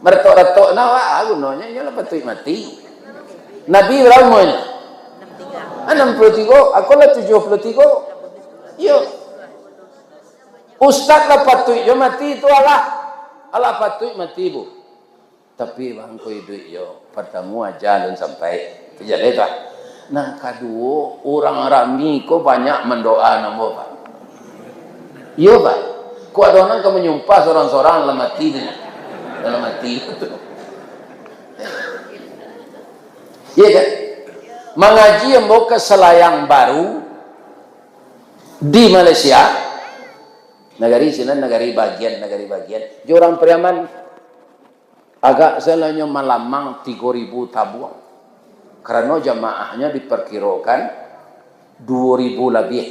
Maratok-ratok nah, wah, gunonyo, inyo lah patuik mati. Nabi bara umunyo? Anam puluah tigo, ako lah tujuah puluah tigo. Iyo. Ustaz lah patuik jo mati tu, alah. Alah patuik mati, Bu. Tapi bangko iduik jo, partamo aja alun sampai. Jaleh tu. Nan kaduo, urang rami ko banyak mandoa nan ambo, Pak. Iyo, Pak. Kok ado nan ka manyumpah sorang-sorang lah mati tu. Lah mati tu. Iyo kan? Mangaji ambo ka Selayang Baru di Malaysia. Nagari sinan, nagari bagian, nagari bagian. Jo urang Pariaman. Agak salah nyo malamang tigo ribu tabuang. Karano jamaahnyo diperkirokan duo ribu labiah.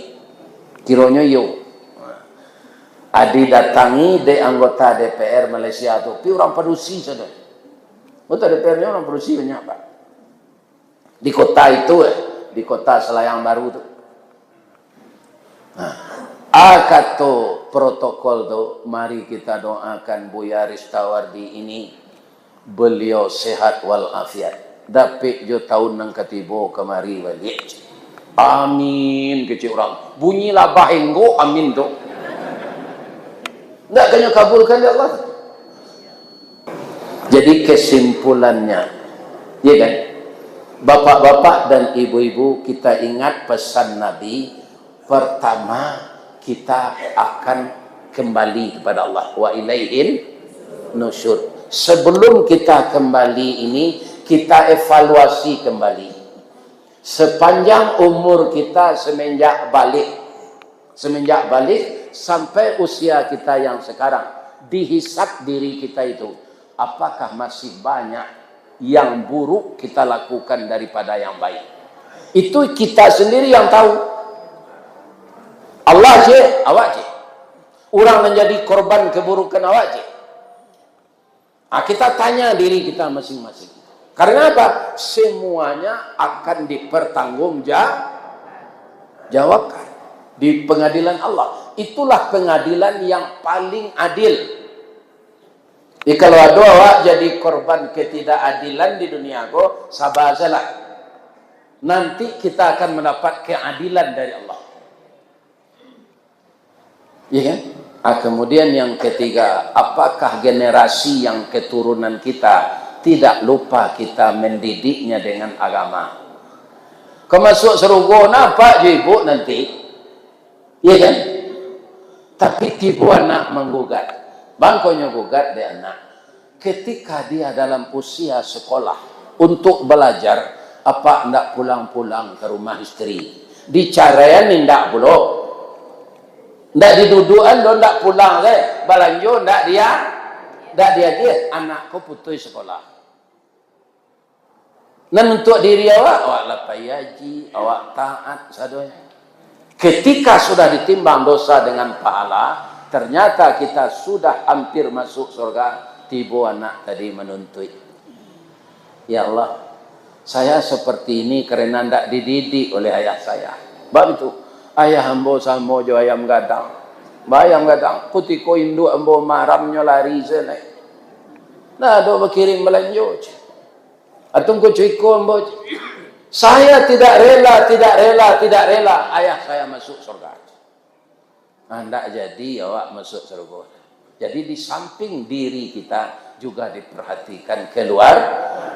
Kironyo iyo. Adi datangi dek anggota D P R Malaysia tu, pi urang padusi sajo. Anggota D P R-nyo urang padusi banyak, Pak. Di kota itu, eh, di kota Selayang Baru tu. Nah, a kato protokol tu, mari kita doakan Buya Ristawardi ini, beliau sehat walafiat. Dapek jo tahun nan katibo kamari baliak. Amin, kecek urang. Bunyi labah enggok amin tu. Ndak kanyo kabulkan dek Allah. Jadi kesimpulannya, ya kan? Bapak-bapak dan ibu-ibu, kita ingat pesan Nabi, pertama kita akan kembali kepada Allah. Wa ilaihin nusyur. Sebelum kita kembali ini, kita evaluasi kembali. Sepanjang umur kita semenjak balik, semenjak balik sampai usia kita yang sekarang, dihisab diri kita itu, apakah masih banyak yang buruk kita lakukan daripada yang baik? Itu kita sendiri yang tahu. Allah je, awak je. Urang nan jadi korban keburukan awak je. Ah, kita tanya diri kita masing-masing. Karena apa? Semuanya akan dipertanggungjawabkan di pengadilan Allah. Itulah pengadilan yang paling adil. Jadi, kalau ado awak jadi korban ketidakadilan di dunia ko, sabar sajolah. Nanti kita akan mendapat keadilan dari Allah. Iya kan? Ah, kemudian yang ketiga, apakah generasi yang keturunan kita tidak lupa kita mendidiknya dengan agama? Ka masuak sarugo, nah, apak jo ibuk nanti. Iya kan? Tapi tibo anak manggugat. Bangkonyo gugat dek anak. Ketika dia dalam usia sekolah untuk belajar, apak ndak pulang-pulang ka rumah isteri. Dicaraian indak pulo. Ndak didudukan doh, ndak pulang se. Balanjo ndak dia, ndak diagiah. Anak ko putuih sekolah. Nan untuak diri awak, awak lah pai haji, awak taat sadonyo. Ketika sudah ditimbang dosa dengan pahala, ternyata kita sudah hampir masuk surga, tibo anak tadi manuntuik. Ya Allah, saya seperti ini karena ndak dididik oleh ayah saya. Bab itu, ayah ambo samo jo ayam gadang. Ba ayam gadang, kutiko induak ambo maramnyo lari se lai. Ndak ado bakirim balanjo. Atungku cuiko ambo, saya tidak rela, tidak rela, tidak rela ayah saya masuk surga. Ah, ndak jadi awak masuk surga. Jadi di samping diri kita juga diperhatikan keluar,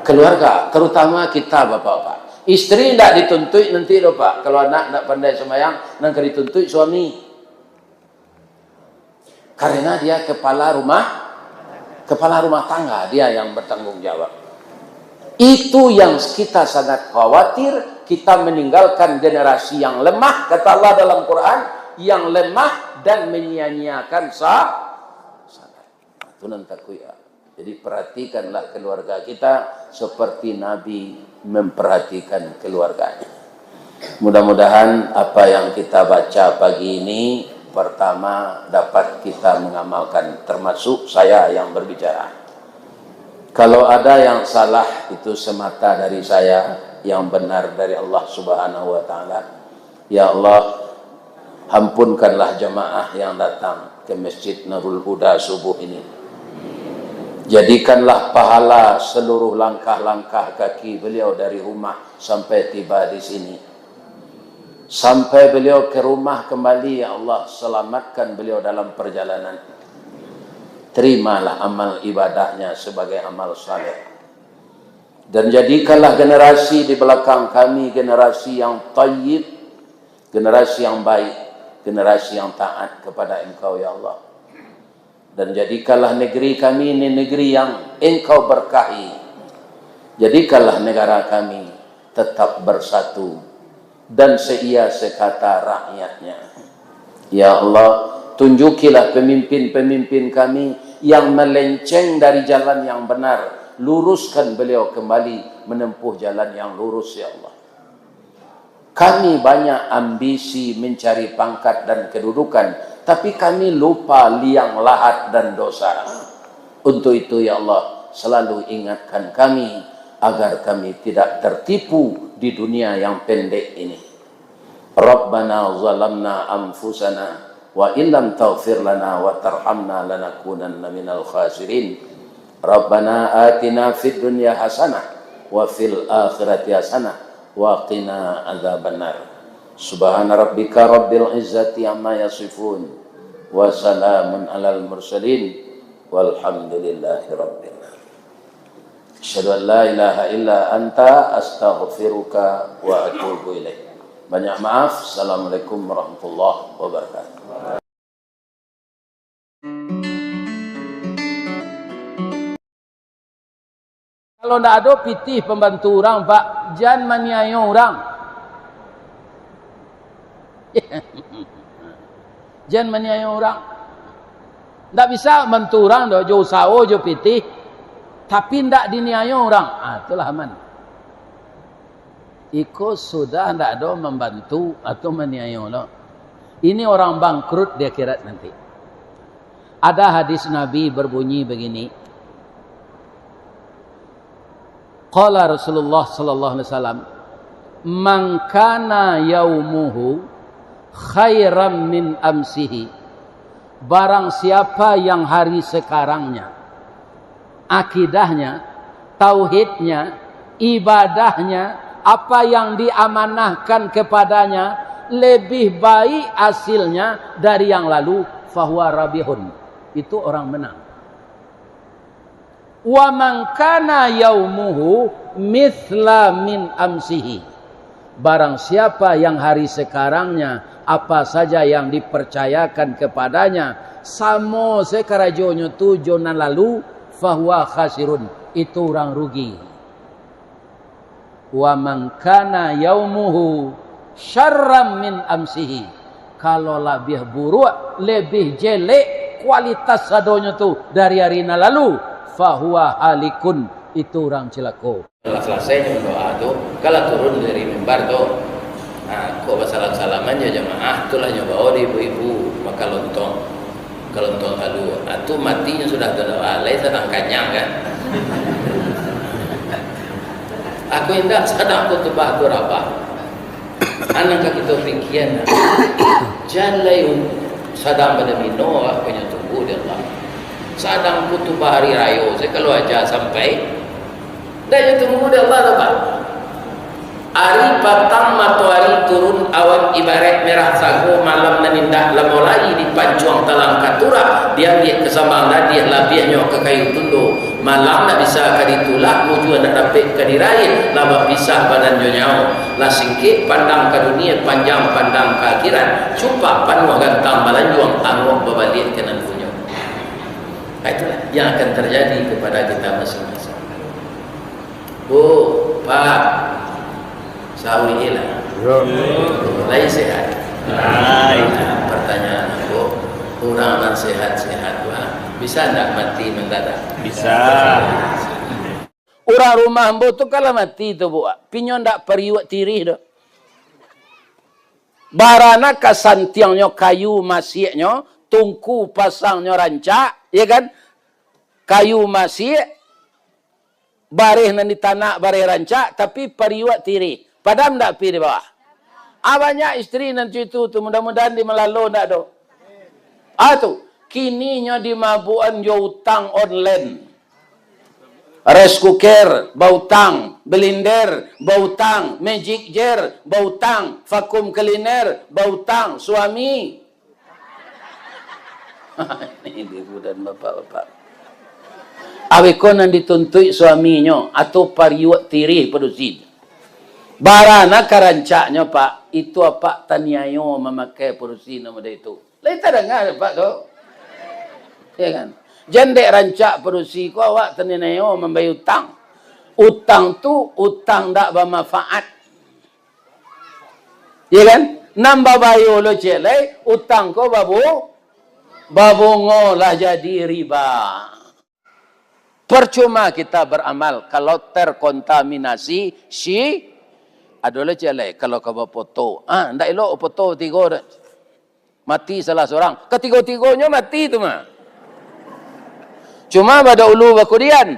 keluarga, terutama kita bapak-bapak. Isteri ndak dituntuik nanti doh, Pak. Kalau anak ndak pandai sembahyang, nan ka dituntuik suami. Karena dia kepala rumah, kepala rumah tangga, dia yang bertanggung jawab. Itu yang kita sangat khawatir, kita meninggalkan generasi yang lemah, kata Allah dalam Quran, yang lemah dan menyia-nyiakan sa-, salat. Itu nan takuik, ya. Jadi, perhatikanlah keluarga kita seperti Nabi memperhatikan keluarganya. Mudah-mudahan apa yang kita baca pagi ini Pertama, dapat kita mengamalkan, termasuk saya yang berbicara. Kalau ada yang salah, itu semata dari saya, yang benar dari Allah Subhanahu wa Ta'ala. Ya Allah, ampunkanlah jemaah yang datang ke Masjid Nurul Huda subuh ini. Jadikanlah pahala seluruh langkah-langkah kaki beliau dari rumah sampai tiba di sini. Sampai beliau ke rumah kembali, ya Allah, selamatkan beliau dalam perjalanan. Terimalah amal ibadahnya sebagai amal saleh. Dan jadikanlah generasi di belakang kami generasi yang tayyib, generasi yang baik, generasi yang taat kepada Engkau, ya Allah. Dan jadikanlah negeri kami ini negeri yang Engkau berkahi. Jadikanlah negara kami tetap bersatu dan seia sekata rakyatnya. Ya Allah, tunjukilah pemimpin-pemimpin kami yang melenceng dari jalan yang benar. Luruskan beliau kembali menempuh jalan yang lurus, ya Allah. Kami banyak ambisi mencari pangkat dan kedudukan, tapi kami lupa liang lahat dan dosa. Untuk itu, ya Allah, selalu ingatkan kami agar kami tidak tertipu di dunia yang pendek ini. Rabbana zalamna anfusana wa illam taghfir lana wa tarhamna lanakunanna minal khasirin. Rabbana atina fid dunya hasanah wa fil akhirati hasanah wa qina adzabannar. Subhana rabbika rabbil izzati amma yasifun. Wa salamun alal mursalin. Walhamdulillahi rabbil alamin. Asyhadu an la ilaha illa anta astaghfiruka wa atubu ilaik. Banyak maaf. Assalamualaikum warahmatullahi wabarakatuh. Kalau ndak ado pitih pambantu urang, Pak, jan maniayo urang. Jan maniayo urang. Ndak bisa bantu urang doh, jo usaho, jo pitih, tapi ndak diniayo urang. Ah, itulah aman. Iko sudah ndak ado mambantu atau maniayo lo. Ini orang bangkrut di akhirat nanti. Ada hadis Nabi berbunyi begini. Qala Rasulullah sallallahu alaihi wasallam, "Man kana yaumuhu khairan min amsihi." Barang siapa yang hari sekarangnya, akidahnya, tauhidnya, ibadahnya, apa yang diamanahkan kepadanya lebih baik hasilnya dari yang lalu, fahuwa rabihun. Itu orang menang. "Wa man kana yaumuhu mithla min amsihi." Barang siapa yang hari sekarangnya, apa saja yang dipercayakan kepadanya, samo se karajonyo tu jo nan lalu, fahuwa khasirun, itu urang rugi. "Wa man kana yaumuhu syarran min amsihi." Kalau labiah buruak, labiah jelek kualitas sadonyo tu dari ari nan lalu, fahuwa halikun, itu urang cilako. Lah salasai nyo doa tu, kalah turun dari mimbar tu. Nah, kok basalam-salaman jo jamaah, tu lah nyo bao di ibu-ibu makan lontong. Kalau lontong kalu, ah, tu mati nyo sudah tu, ah, lai sadang kanyang kan. Aku indak sadang khutbah tu rabah. Anak ka kito pikian, jan lai sadang bana mino, ah, punyo tunggu di Allah. Sadang khutbah hari rayo, saya kalau aja sampai, ndak nyo tunggu di Allah tu, Pak. Ari patang matoari turun, awan ibaraik merah sago, malam nan indak lamo lai dipancuang talang ka turak, diambiak ka sambang ladiah, labiahnyo ka kayu tundo. Malam ndak bisa ka ditulak, mujua ndak dapek ka diraih, lah bapisah badan jo nyawo. Lah singkek pandang ka dunia, panjang pandang ka akhirat, cupak panuah gantang balanjuang, angok babaliak ka nan punyo. Nah, itulah yang akan terjadi kepada kita masing-masing. Bu, Pak, sahur je lah. Yo. Lai sehat? Lai. Nah, pertanyaan aku, urang nan sehat-sehat tu, ah, bisa ndak mati mendadak? Bisa. Urang rumah ambo tu kalau mati tu, Bu, ah, pinyo ndak pariuak tirih doh. Barana ka santiangnyo kayu masiaknyo, tungku pasangnyo rancak, ya kan? Kayu masiak, bareh nan di tanak bareh rancak, tapi pariuak tirih. Padam ndak api di bawah? Ah, banyak istri nan cuitu tu, mudah-mudahan di Malalo ndak ado. Ah tu, kini nyo dimabukan jo utang online. Rice cooker, bautang, blender, bautang, magic jar, bautang, vacuum cleaner, bautang, suami. Ini budak bapak-bapak. Awiko nan dituntuik suaminyo, atau pariuak tirih padusi. Barana ka rancaknyo, Pak, itu apak taniayo mamakai padusi nan model itu. Lai tadanga, Pak, ko? Ya kan? Jan dek rancak padusi ko awak taniayo mambayia utang. Utang tu, utang ndak bamanfaat. Ya kan? Nan babayo lo ciek lai, utang ko babu-, babungo lah jadi riba. Percuma kita beramal kalau terkontaminasi si-, ado lo ciek lai, kalau ka bapoto. Ah, ndak elok bapoto tigo dah. Mati salah surang. Katigo-tigonyo mati tu mah. Cuma badahulu bakudian.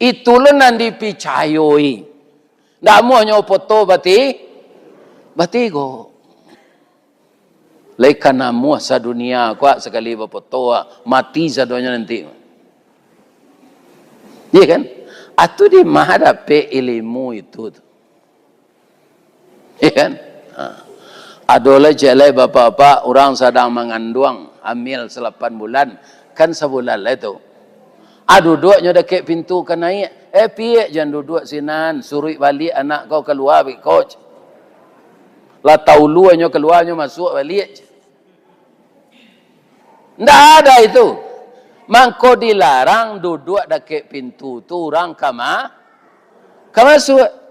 Itu lo nan dipicayoi. Ndak amuahnyo poto bati-, batigo. Lai ka namuah sadunia ko sakali bapoto, mati sadonyo nanti. Iya kan? Atu di ma dapek ilimu itu tu. Iya kan? Ha. Ado lai ciek lai bapak-bapak, urang sadang manganduang, hamil salapan bulan, kan sabulan lai tu. Ah, duduaknyo dakek pintu ka naiak. Eh, piak jan duduak sinan, suruik baliak anak kau kalua beko. Lah tauluanyo kalua, nyo masuak baliak. Ndak ada itu. Mangko dilarang duduak dakek pintu tu urang ka ma-, ka masuak.